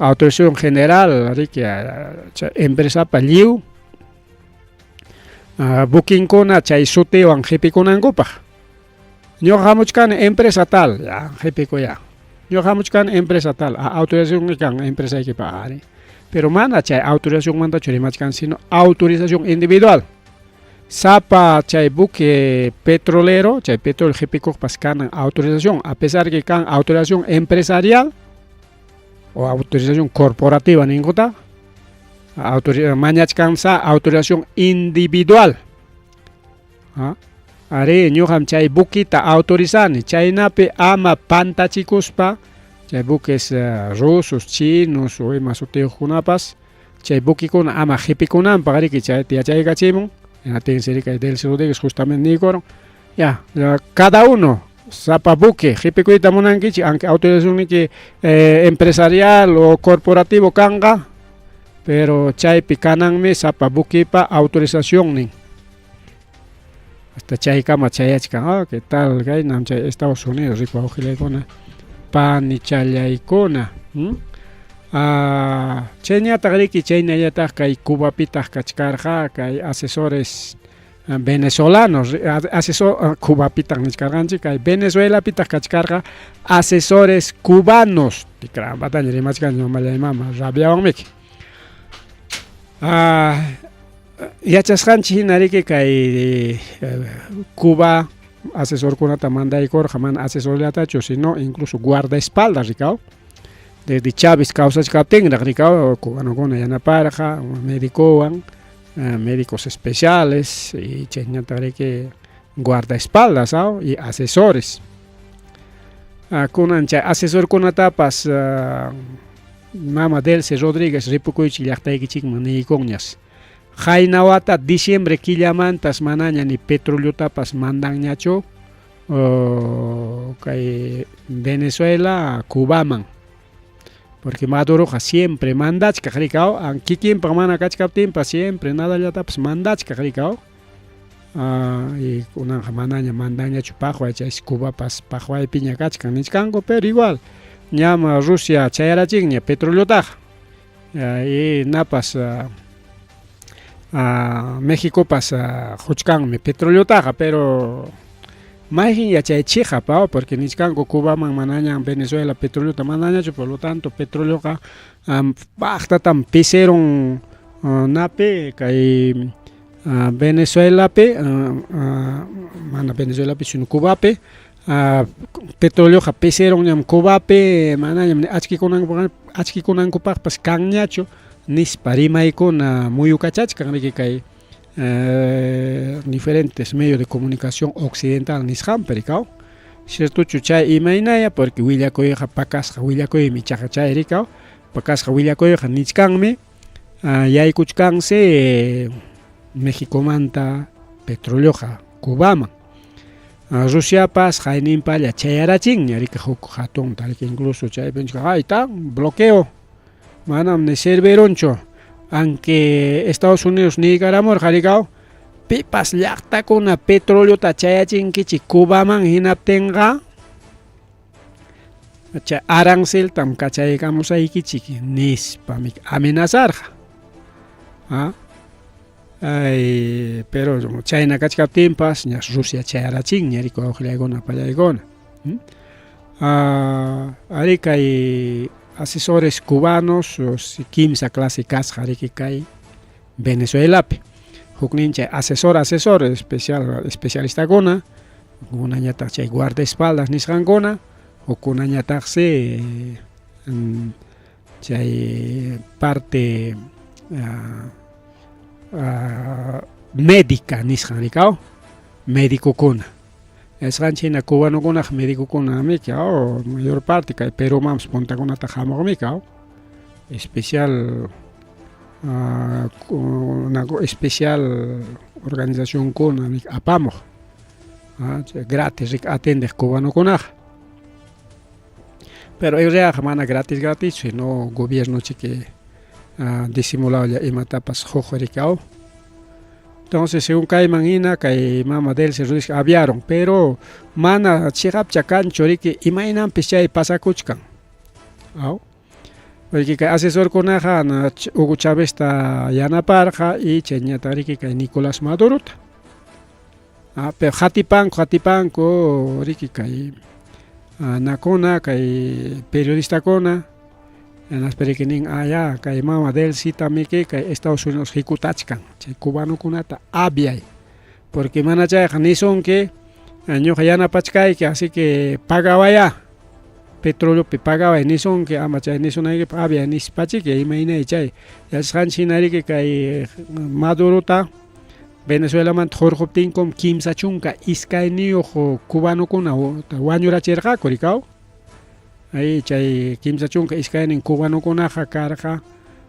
autorización general riki chay empresapa lliw buquinkuna chay sutiwan qipikunankupaq ñuqa hamuchkani empresa tal ya qipikuya ñuqa hamuchkani empresa tal autorización kan empresaykipa ari pero mana chay autorizacionmantachu rimachkan sino autorización individual sapa chay buque petrolero chay petróleo qipikuqpas kanan autorización a pesar que kan autorización empresarial o autorización corporativa ninkuta mañachkansa autorización individual ari ñuqam chay buquita autorizani chaynapi ama pantachikuspa chay buques rusos, chinos o ima sutiyuqkunapas chay buquikuna ama qipikunanpaq riki chayta yachaykachimun hinaptinsi kay Delcy Rodríguez justamente niykurun ya cada uno sapa buque qipikuyta munankichik aunque autorizacionniki empresarial o corporativo kanqa pero chaypi kananmi sapa buquipa autorizacionnin hasta chaykama chayachkan ah qué tal kaynam chay Estados Unidos riki wawqillaykuna panichallaykuna chayñataq riki chaynallataq kay Cubapitaq kachkarqa kay asesores venezolanos asesor Cubapitaq nichkarqanchik kay Venezuelapitaq kachkarqa asesores cubanos tikrampataña rimachkanchik mamallay mama rabiawanmiki yachasqanchik hina riki kay Cuba asesorkunata mandaykurqa mana asesorllatachu sino incluso guardaespaldas rikaw desde Chávez kawsachkaptinraq rikaw cubanokuna yanaparqa medicowan médicos especiales y chayñataq riki guardaespaldas aw y asesores kunan chay asesorkunatapas mama Delcy Rodríguez ripukuychik llaqtaykichikman niykunñas qayna wata diciembre killamantas manaña ni petroleotapas mandanñachu kay Venezuela Cubaman porque Maduroqa siempre mandachkaq rikaw kikinpaq mana kachkaptinpas siempre nadallatapas mandachkaq rikaw y kunanqa manaña mandanñachu paqway chaysi Cubapas paqwaypiña kachkan nichkanku pero igual ñam Rusia chayarachinña petroleotaqa y napas Mexicopas quchkanmi petroleotaqa pero mayqin yachay chiqap porque nichkanku Cubaman manaña Venezuela petroleota mandañachu por lo tanto petroleoqa paqtatam pisirun napi kay Venezuelapi mana Venezuelapi sino Cubapi petroleoqa pisirunñam Cubapi manañam achkikunankupaqpas kanñachu nispa rimaykuna muyukachachkan riki kay diferentes medios de comunicación occidental nisqanpi rikaw ciertochu chay imaynaya porque willakuyqa pakasqa willakuymi ichaqa chay rikaw pakasqa willakuyqa nichkanmi yaykuchkansi Mexicomanta petroleoqa Cubaman Rusiapas qayninpalla chayarachinña riki huk hatunta riki incluso chaypi ayta bloqueo manam ni servirunchu aunque Estados Unidos niykaramurqa rikaw pipas llaqtakuna petroleota chayachinkichik Cubaman hinaptinqa Chay aranceltam kachaykamusaykichik nispa amenazarqa. ¿Ah? Ay, pero chayna kachkaptinpas ñas Rusia chayarachinña riki wawqillaykuna pallaykuna. Ah, ari kay asesores cubanos kimsa clase kasqa riki kay Venezuelapi. Huknin chay asesor asesor especial especialistakuna, hukkunañataq chay guardaespaldas nisqankuna, hukkunañataqsi chay parte médica nisqan rikaw medicokuna. Yachasqanchik hina cubanokunaq medicokunamiki aw mayor parte kay Perumanpas puntakunata hamuqmiki aw especial especial organizacionkuna apamuq gratis riki atendeq cubanokunaqa. Pero en realidad mana gratis gratis sino gobierno chiki disimuladolla imatapas huk riki aw. Entonces según kayman hina kay mama Delcy Rodríguez aviaron pero mana chiqapcha kanchu riki imaynanpis chay pasakuchkan aw. Riki kay asesorkunaqa Hugo Chavezta yanaparqa y chayñataq riki kay Nicolás Madurota. Ah, pero qatipanku qatipanku riki kay anakuna kay periodistakuna hinaspa riki nin ah ya kay mama Delcyta miki kay Estados Unidos hikutachkan chay cubanokunata aviay porque mana chayqa nisunki ñuqa yanapachkayki así que pagawayá petroleopi pagaway nisunki ama chay nisunaykipaq aviay nispachiki imaynay chay yachasqanchik hina riki kay Madurota Venezuelamanta hurquptinkum 32 cubanokuna wañurachirqaku rikaw. Ay chay 32 cubanokunaqa karqa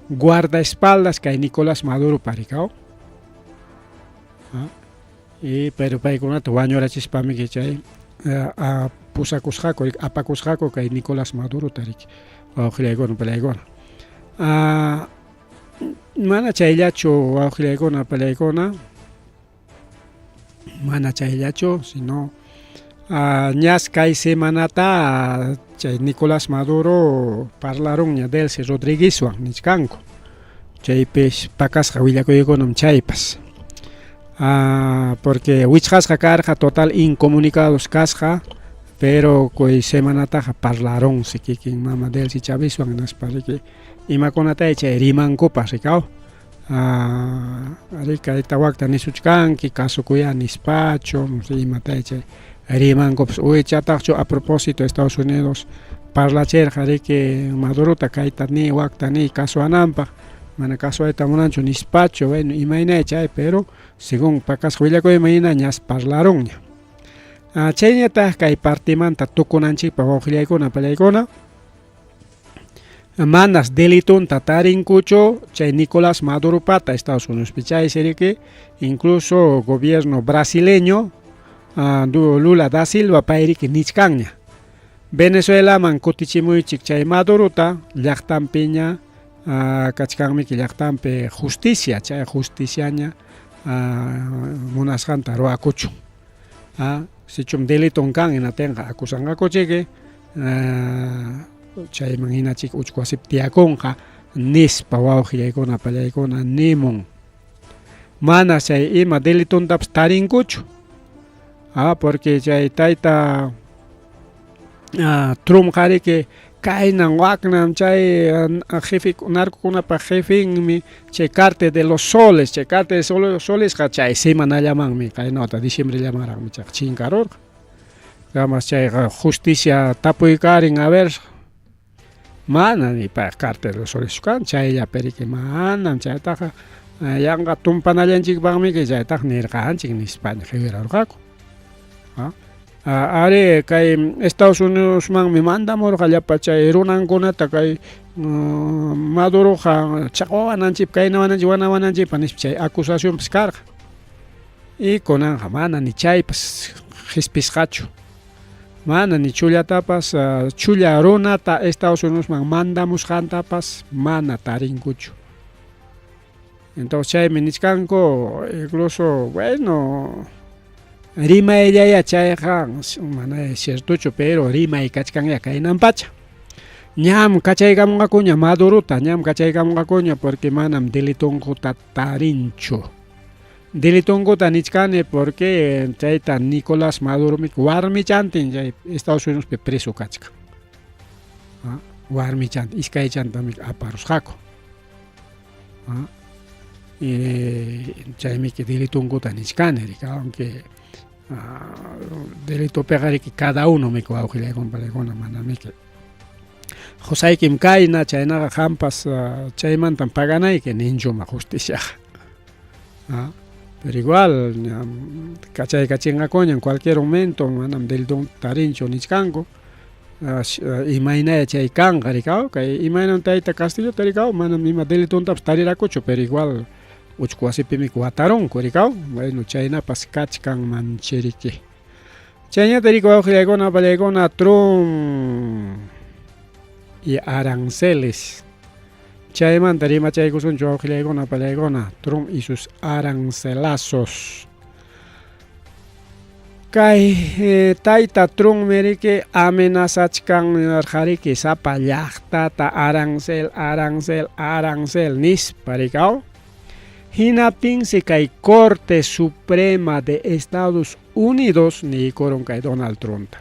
guardaespaldas kay Nicolás Maduropa rikaw. Y pero paykunata wañurachispamiki chay pusakusqaku apakusqaku kay Nicolás Madurota riki wawqillaykuna pallaykuna. Mana chayllachu wawqillaykuna pallaykuna mana chayllachu sino ñas kay semanata chay Nicolás Maduro parlarunña Delcy Rodriguezwan nichkanku chaypis pakasqa willakuykunam chaypas porque wichqasqa karqa total incomunicados kasqa pero kay semanataqa parlarunsi kikin mama Delcy Chavezwan hinaspa riki imakunatay chay rimankupas rikaw ari kayta wakta nisuchkanki kasukuya nispachu no sé imatay chay rimankupas uychataqchu a propósito Estados Unidos parlachirqa riki Madurota kayta ni wakta ni kasuwananpaq mana kasuwayta munanchu nispachu bueno imaynay chay pero según pakasqa willakuyman hina ñas parlarunña. Chayñataq kay partimanta tukunanchikpaq wawqillaykuna pallaykuna manas delitonta tarinkuchu chay Nicolás Maduropata Estados Unidospi chaysi riki incluso gobierno brasileño Lula da Silva pay riki nichkanña Venezuelaman kutichimuychik chay Madurota llaqtanpiña kachkanmiki llaqtanpi justicia chay justiciaña munasqanta ruwakuchun. Sichum deliton kan hinatinqa acusanqakuchiki chayman hinachik uchku wasipi tiyakunqa nispa wawqillaykuna pallaykuna nimun. Mana chay ima delitontapas tarinkuchu. Porque chay tayta Trumpqa riki kaynan waknan chay jefe narcokunapa jefenmi chay cártel de los soles chay cártel de solesqa chay semanallamanmi kaynata diciembrellamanraqmi chayqa chinkarurqa. Kamas chayqa justicia tapuykarin a ver mana ni payqa cártel de los soleschu kan chayllapi riki manam chaytaqa yanqa tumpanallanchikpaqmiki chaytaqa nirqanchik nispaña qiwirarqaku. Ari kay Estados Unidosmanmi mandamurqa llapa chay runankunata kay Maduroqa chaqwawananchikpaq kaynawananchik wanawananchikpaq nispa chay acusacionpas karqa. Y kunanqa mana ni chaypas qispisqachu. Mana ni chullatapas chulla runata Estados Unidosman mandamusqantapas mana tarinkuchu. Entonces chaymi nichkanku incluso bueno. Rimayllayá chayqa mana ciertochu, pero rimay kachkanyá kaynan pacha. Ñam kachaykamunqakuña Madurota, ñam kachaykamunqakuña porque manam delitonkuta tarinchu. Delitonkuta nichkani porque chayta Nicolás Maduromi warmichantin chay Estados Unidospi preso kachkan. Warmichanta, iskaychantami aparusqaku. Chaymi delitonkuta nichkani, aunque delitopiqa riki cada uno miki wawqillaykuna palaykuna mana miki qusaykim kayna chaynaqa qampas chaymantam paganayki ninchuma justiciaqa. Pero igual kachaykachinqakuñam cualquier momento manam delitonta tarinchu nichkanku. Imaynaya chay kanqa rikaw kay imaynam tayta Castillota rikaw manam ima delitontapas tarirakuchu pero igual uchku wasipimi watarunku rikaw bueno chaynapas kachkanmanchiriki. Chayñata riki wawqillaykuna apallaykuna Trump y aranceles. Chaymanta rimachaykusunchu wawqillaykuna apallaykuna Trump y sus arancelazos. Kay tayta Trumpmi riki amenazachkanraqariki sapa llaqtata arancel, arancel, arancel nispa rikaw. Hinaptinsi kay Corte Suprema de Estados Unidos niykurun kay Donald Trumpta.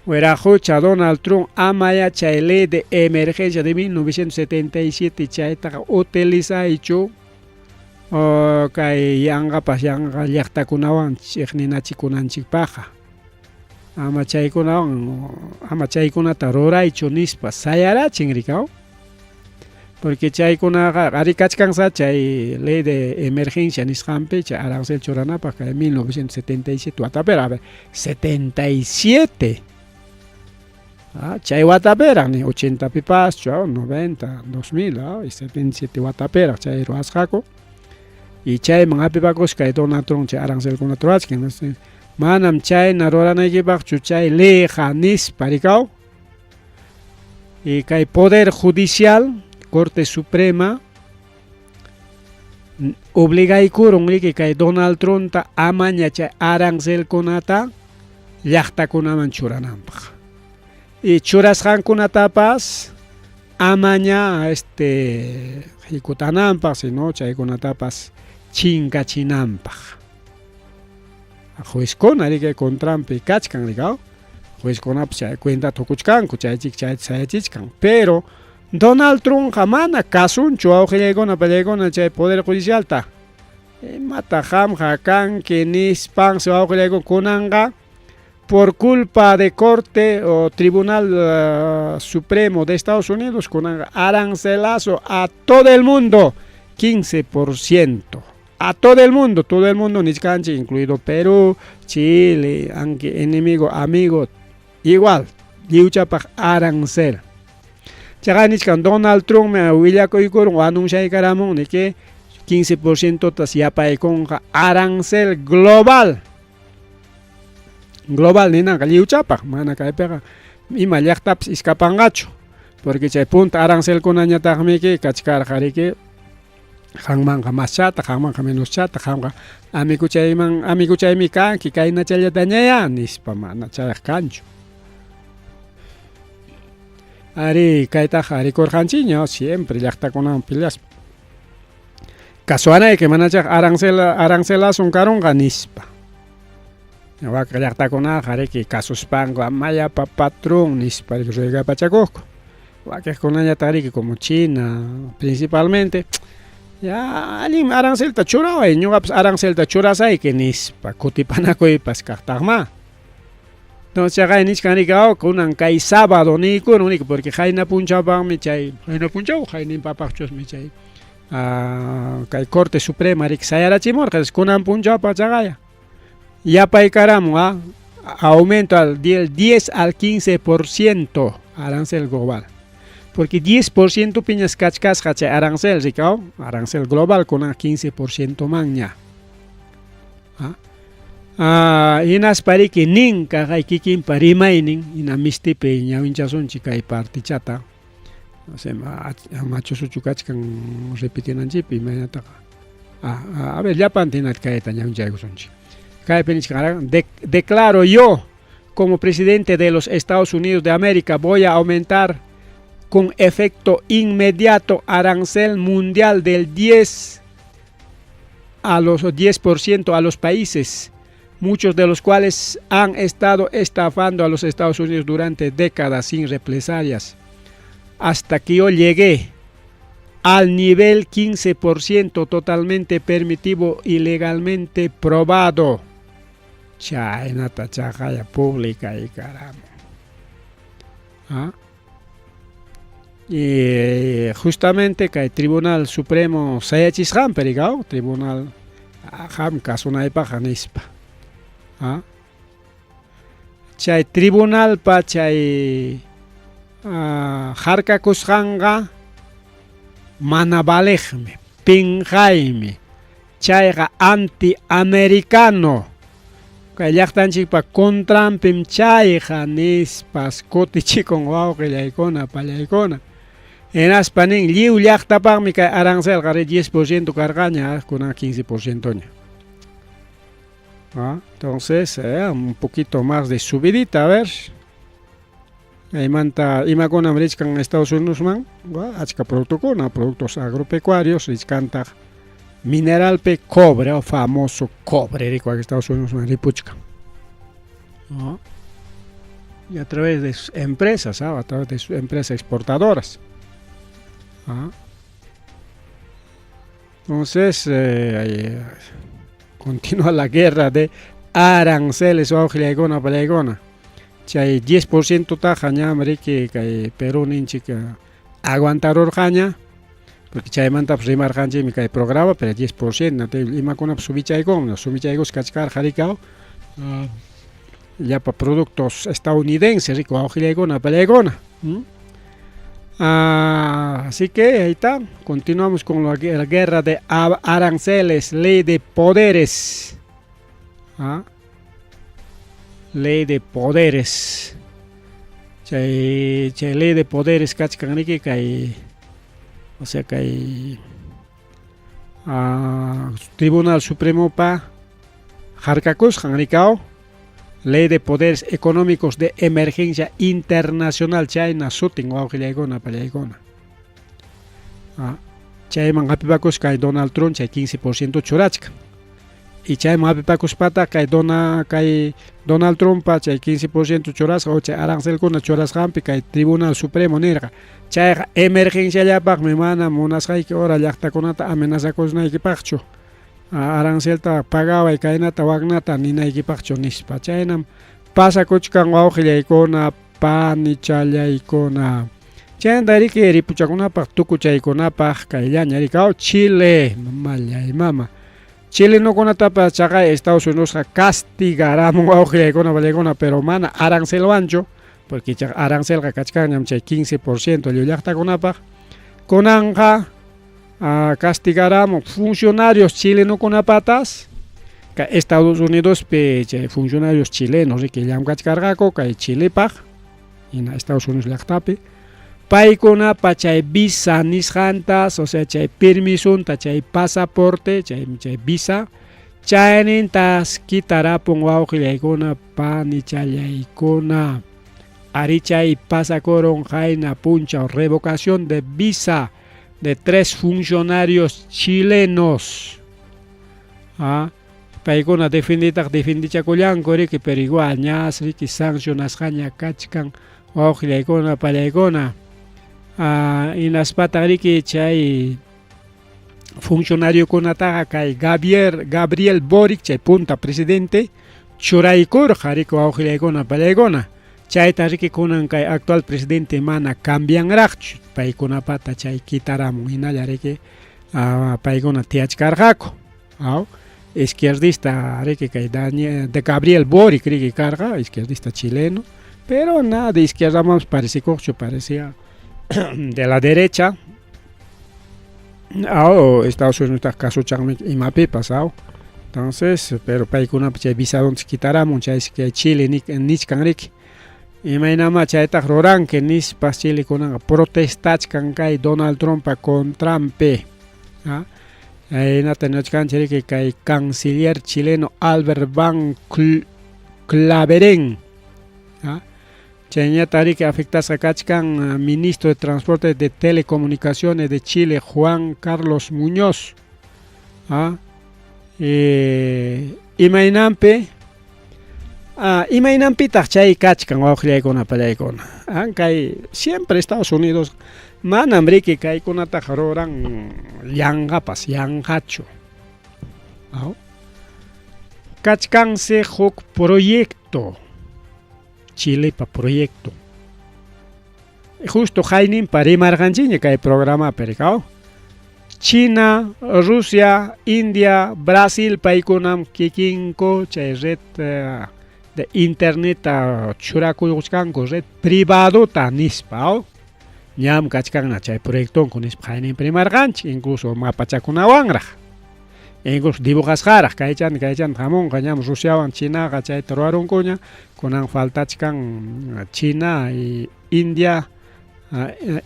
Wiraqucha Donald Trump amaya chay ley de emergencia de 1977 chaytaqa utilizaychu kay yanqapas yanqa llaqtakunawan chiqninachikunanchikpaqqa. Ama chaykunawan ama chaykunata ruraychu nispa sayarachin rikaw. Porque chaykunaqa qari kachkansa chay ley de emergencia nisqanpi chay arancel churanapaq kay 1977 watapiraq, a ver, 77. Chay watapiraq ni 80 pipaschu, 90, 2000, 77 watapiraq chay ruwasqaku. Y chayman hapipakusqa kay Donald Trump chay arancelkunata ruwachkan. Manam chayna ruranaykipaqchu chay leyqa nispa rikaw. Y kay Poder Judicial, Corte Suprema, obligaykurun riki kay Donald Trumpta amaña chay arancelkunata llaqtakunaman churananpaq. Y churasqankunatapas amaña hikutananpaq, sino chaykunatapas chinkachinanpaq. Juezkuna riki contranpi kachkan rikaw. Juezkunapas chay cuentata tukuchkanku, chaychik chayta sayachichkan. Pero Donald Trumpqa mana kasunchu wawqillaykuna pallaykuna chay Poder Judicialta. Imata qamqa kanki nispansi wawqillaykuna kunanqa por culpa de Corte o Tribunal Supremo de Estados Unidos kunanqa arancelazo a todo el mundo 15%. A todo el mundo nichkanchik, incluido Perú, Chile, aunque enemigo, amigo, igual, lliwchapaq arancel. Chaqa nichkan Donald Trump me willakuykurun anunciaykaramun niki 15% tas yapaykunqa arancel global. Global ninanqa lliwchapaq, mana kaypiqa ima llaqtapas iskapanqachu, porque chay punta arancelkunañataqmiki kachkarqa riki qanmanqa maschata, qanmanqa menoschata, qamqa amiguchayman amiguchaymi kanki kaynachallatañaya nispa mana chayaq kanchu. Ari kaytaqa rikurqanchikña siempre llaqtakunawan peleaspa. Kasuwanayki manachaq arancelasun karunqa nispa. Waka llaqtakunaqa riki kasuspanku amayapa patrón nispa ruegapachakuqku. Wakiqkunañataq riki como China principalmente ya allinmi arancelta churaway ñuqapas arancelta churasayki nispa kutipanakuypas kaqtaqma. Entonces chaqay nichkan riki kunan kay sábado niykurun riki porque qayna punchawpaqmi chay qayna punchaw qayninpapaqchusmi chay kay Corte Suprema riki sayarachimurqa kunan punchawpaq chaqaya yapaykaramun aumento al 10 al 15% arancel global. Porque 10% piñas kachkasqa chay arancel rikaw, arancel global kunan 15% manña. Hinaspa riki nin kaqay kikinpa rimaynin hina mistipi ñawinchasunchik kay partichata. Machusuchu kachkan repitinanchikpi imaynataqa. A ver llapanta hina kayta ñawinchaykusunchik. Kaypi nichkan, declaro yo como presidente de los Estados Unidos de América voy a aumentar con efecto inmediato arancel mundial del 10 a los 10% a los países, muchos de los cuales han estado estafando a los Estados Unidos durante décadas sin represalias, hasta que yo llegué al nivel 15% totalmente permitido y legalmente probado. Chaynata chaqaya pública y caramba. ¿Ah? Y justamente kay Tribunal Supremo sayachisqanpi rikaw tribunal qam kasunaypaq nispa. ¿Ah? Chay tribunalpa chay harkakusqanqa mana valeqmi, pinqaymi, chayqa anti-americano. Kay llaqtanchikpa contranpim chayqa nispas kutichikun wawqillaykuna pallaykuna. Hinaspa nin lliw llaqtapaqmi kay arancelqa 10% karqaña, kunan 15%ña. ¿Ah? Entonces, un poquito más de subidita, a ver. Chaymanta imakunam richkan Estados Unidosman, achka productokuna, productos agropecuarios, richkantaq mineralpi cobre, o famoso cobre rikuak Estados Unidosman ripuchkan. ¿No? Y a través de sus empresas, ¿ah? A través de sus empresas exportadoras. ¿Ah? Entonces, continúa la guerra de aranceles wawqillaykuna pallaykuna. Chay 10% taqa ñam riki kay Perú ninchik aguantarurqaña, porque chaymantapas rimarqanchikmi kay programa, pero 10% imakunapas subichaykunmi, subichaykusqa kachkarqa rikaw llapa productos estadounidenses riku wawqillaykuna pallaykuna. Así que ahí está, continuamos con la guerra de aranceles, ley de poderes. ¿Ah? Ley de poderes. Chay, chay ley de poderes kachkan riki kay, o sea, kay Tribunal Supremo pa harkakusqan rikaw, Ley de Poderes Económicos de Emergencia Internacional chayna sutin wawqillaykuna pallaykuna. Chayman hapipakuspa kay Donald Trump chay 15% churachkan. Y chayman hapipakuspataq kay kay Donald Trumpa chay 15% churasqa o chay arancelkuna churasqanpi kay Tribunal Supremo nirqa chayqa emergenciallapaqmi, mana munasqayki hora llaqtakunata amenazakunaykipaqchu, arancelta pagaway kaynata waknata ninaykipaqchu nispa. Chaynam pasakuchkan wawqillaykuna panichallaykuna. Chaynata riki ripuchakunapaq tukuchaykunapaq kayllaña rikaw Chile, mamallay mama. Chilenokunatapas chaqay Estados Unidosqa castigaramun wawqillaykuna pallaykuna, pero mana arancelwanchu, porque chay arancelqa kachkanñam chay 15% lliw llaqtakunapaq. Kunanqa castigaramun funcionarios chilenokunapatas, kay Estados Unidospi chay funcionarios chilenos riki llamkachkarqaku kay Chilepaq, hina Estados Unidos llaqtapi, paykunapa chay visa nisqantas, o sea, chay permisunta, chay pasaporte, chay, chay visa, chaynintas kitarapun wawqillaykuna panichallaykuna. Ari chay pasakurun qayna punchaw, revocación de visa de 3 funcionarios chilenos. Paykuna defenditaq defendichakullanku riki, pero igual ñas riki sancionasqaña kachkan wawqillaykuna pallaykuna. Hinaspataq riki chay funcionariokunataqa kay Gabriel Boric, chay punta presidente, churaykurqa riki wawqillaykuna pallaykuna. Chayta riki kunan kay actual presidente mana cambianraqchu, paykunapata chay kitaramun hinalla riki paykuna tiyachkarqaku. Aw, izquierdista riki kay Daniel, de Gabriel Boric riki karqa, izquierdista chileno, pero nada de izquierda más parecikuqchu, parecía de la derecha. Aw, Estados Unidos kasuchaqmi imapipas, aw. Entonces, pero paykunapa chay visadunta kitaramun, chay kay Chile nichkan riki. Imaynama chaytaq ruranki nispas Chile kunanqa protestachkan kay Donald Trumpa contranpi. Hinata niwachkanchik riki kay canciller chileno Albert Van Claveren. Chayñataq riki afectasqa kachkan ministro de Transporte de Telecomunicaciones de Chile Juan Carlos Muñoz. Imaynanpi imaynanpitaq chay kachkan wawqillaykuna pallaykuna. Kay siempre Estados Unidos manam riki kaykunataqa ruran yanqapas yanqachu. Kachkansi huk proyecto Chilepa proyecto. Justo hayninpa rimarqanchikña kay programapi rikaw. China, Rusia, India, Brasil paykunam kikinku chay red de internetta churakuykuchkanku red privadota nispa. Ñam kachkanna chay proyectonku nispa hayninpi rimarqanchik incluso mapachakunawanraq. Incluso dibujasqaraq kaychanta kaychanta hamunqa ñam Rusiawan Chinaqa chayta ruwarunkuña kunan faltachkan China y India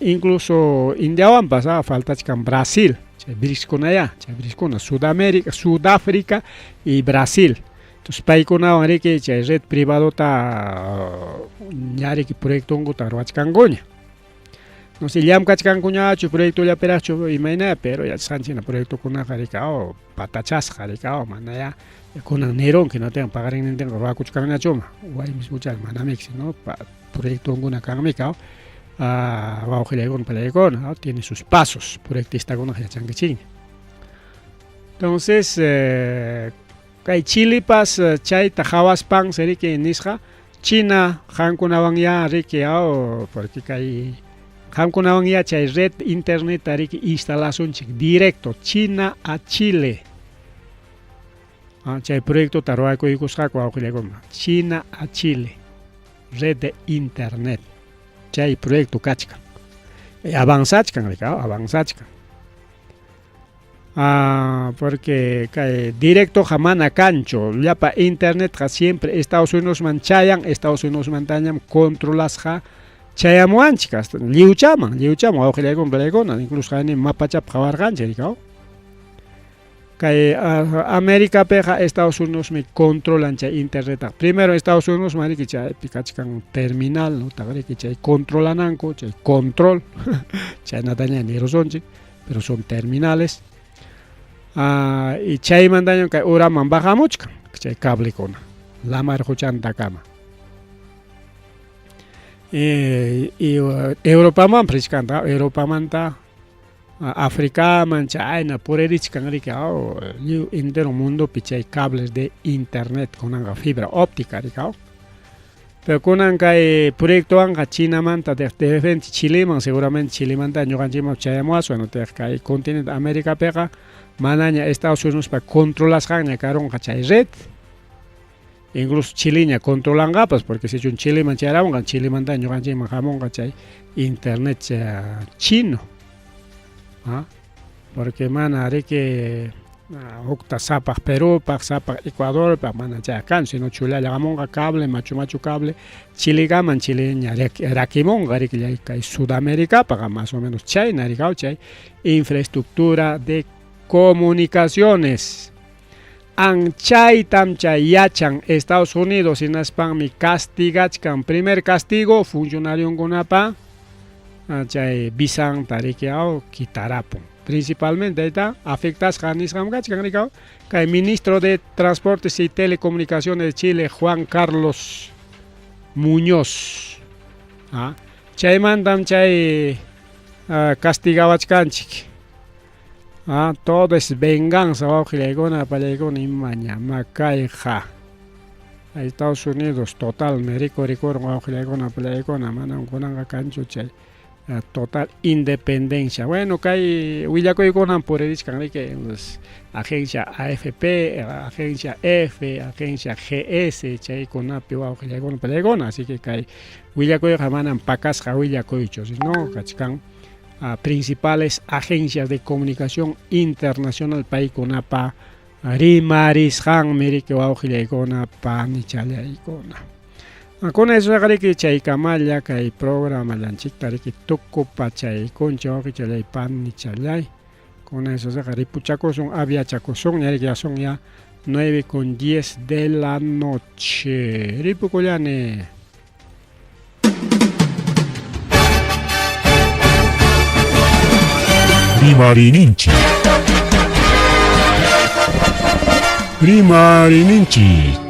incluso Indiawanpas faltachkan Brasil chay BRICSkunayá chay BRICSkuna Sudamérica Sudáfrica y Brasil entonces paykunawan riki chay red privadota ña riki proyectonkuta ruwachkankuña. No sé llamkachkankuñachu proyectollapiraqchu imayna pero yachasqanchik hina proyectokunaqa rikaw patachasqa rikaw manayá kunan nirunki no paqarinnintinqa ruwakuchkanñachuma waymismucha manamiki no proyectonkuna kanmi kaw wawqillaykuna pallaykuna tiene sus pasos proyectistakunaqa yachankichikña. Entonces kay Chilepas chayta qhawaspansi riki nisqa China qamkunawanyá riki porque kay qamkunawanyá chay red internet riki instalasunchik directo China a Chile. Chay proyectota ruwakuykusqaku wawqillaykuna China a Chile red de internet chay proyecto kachkan avanzachkan riki avanzachkan. Porque kay directoqa mana kanchu llapa internetqa siempre Estados Unidosman chayan Estados Unidosmantañam controlasqa chayamuwanchik hasta lliwchaman lliwchaman wawqillaykuna pallaykuna incluso haynin mapachapi qhawarqanchik rikaw. Kay Americapiqa Estados Unidosmi controlan chay internetaqa primero Estados Unidosman riki chaypi kachkan terminal utaq riki chay controlananku chay control chaynataña nirusunchik pero son terminales y chaymantaña kay uraman bajamuchkan chay cablekuna lamar quchantakama. Y Europamanpas richkanta Europamanta Africaman chayna puririchkan riki lliw entero mundopi chay cables de internet kunanqa fibra óptica rikaw. Pero kunan kay proyectowanqa Chinamanta de repente Chileman seguramente Chilemanta ñuqanchikman chayamuwasun utaq kay continente Americapiqa manaña Estados Unidospa controlasqanña karunqa chay red. Incluso Chileña controlanqapas porque sichum Chileman chayaramunqa Chilemanta ñuqanchikman hamunqa chay internet chino. Porque mana riki hukta sapaq Perupaq sapaq Ecuadorpaq mana chayqa kanchu sino chulalla hamunqa cable machu machu cable Chilekaman Chileña rakimunqa riki kay Sudamericapaqa más o menos chayna rikaw chay infraestructura de comunicaciones. Anchaytam chay yachan Estados Unidos hinaspanmi castigachkan primer castigo funcionarionkunapa chay visanta riki quitarapun principalmente ahí está afectasqa nisqam kachkan rikaw kay ministro de Transportes y Telecomunicaciones de Chile Juan Carlos Muñoz. Chaymantam chay castigawachkanchik. Todo es venganza wawqillaykuna pallaykuna imañamá kayqa. Estados Unidos total me rikurikurun wawqillaykuna pallaykuna manam kunanqa kanchu chay total independencia. Bueno, kay willakuykunam puririchkan riki agencia AFP, agencia F, agencia GS chaykunapi wawqillaykuna pallaykuna, así que kay willakuyqa manam pakasqa willakuychu, sino kachkan principales agencias de comunicación internacional paykunapa rimarisqanmi riki wawqillaykuna panichallaykuna. Con eso riki chaykamalla kay programallanchikta riki tukupachaykunchik wawqichallay panichallay. Con eso se ripuchakusun, aviachakusun, ya son ya 9 con 10 de la noche. Ripukullani. Rimarininchik. Rimarininchik.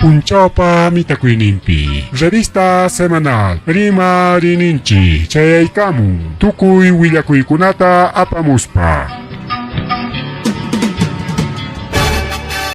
Punchawpa mitakuyninpi. Revista semanal Rimarininchik chayaykamun. Tukuy willakuykunata apamuspa.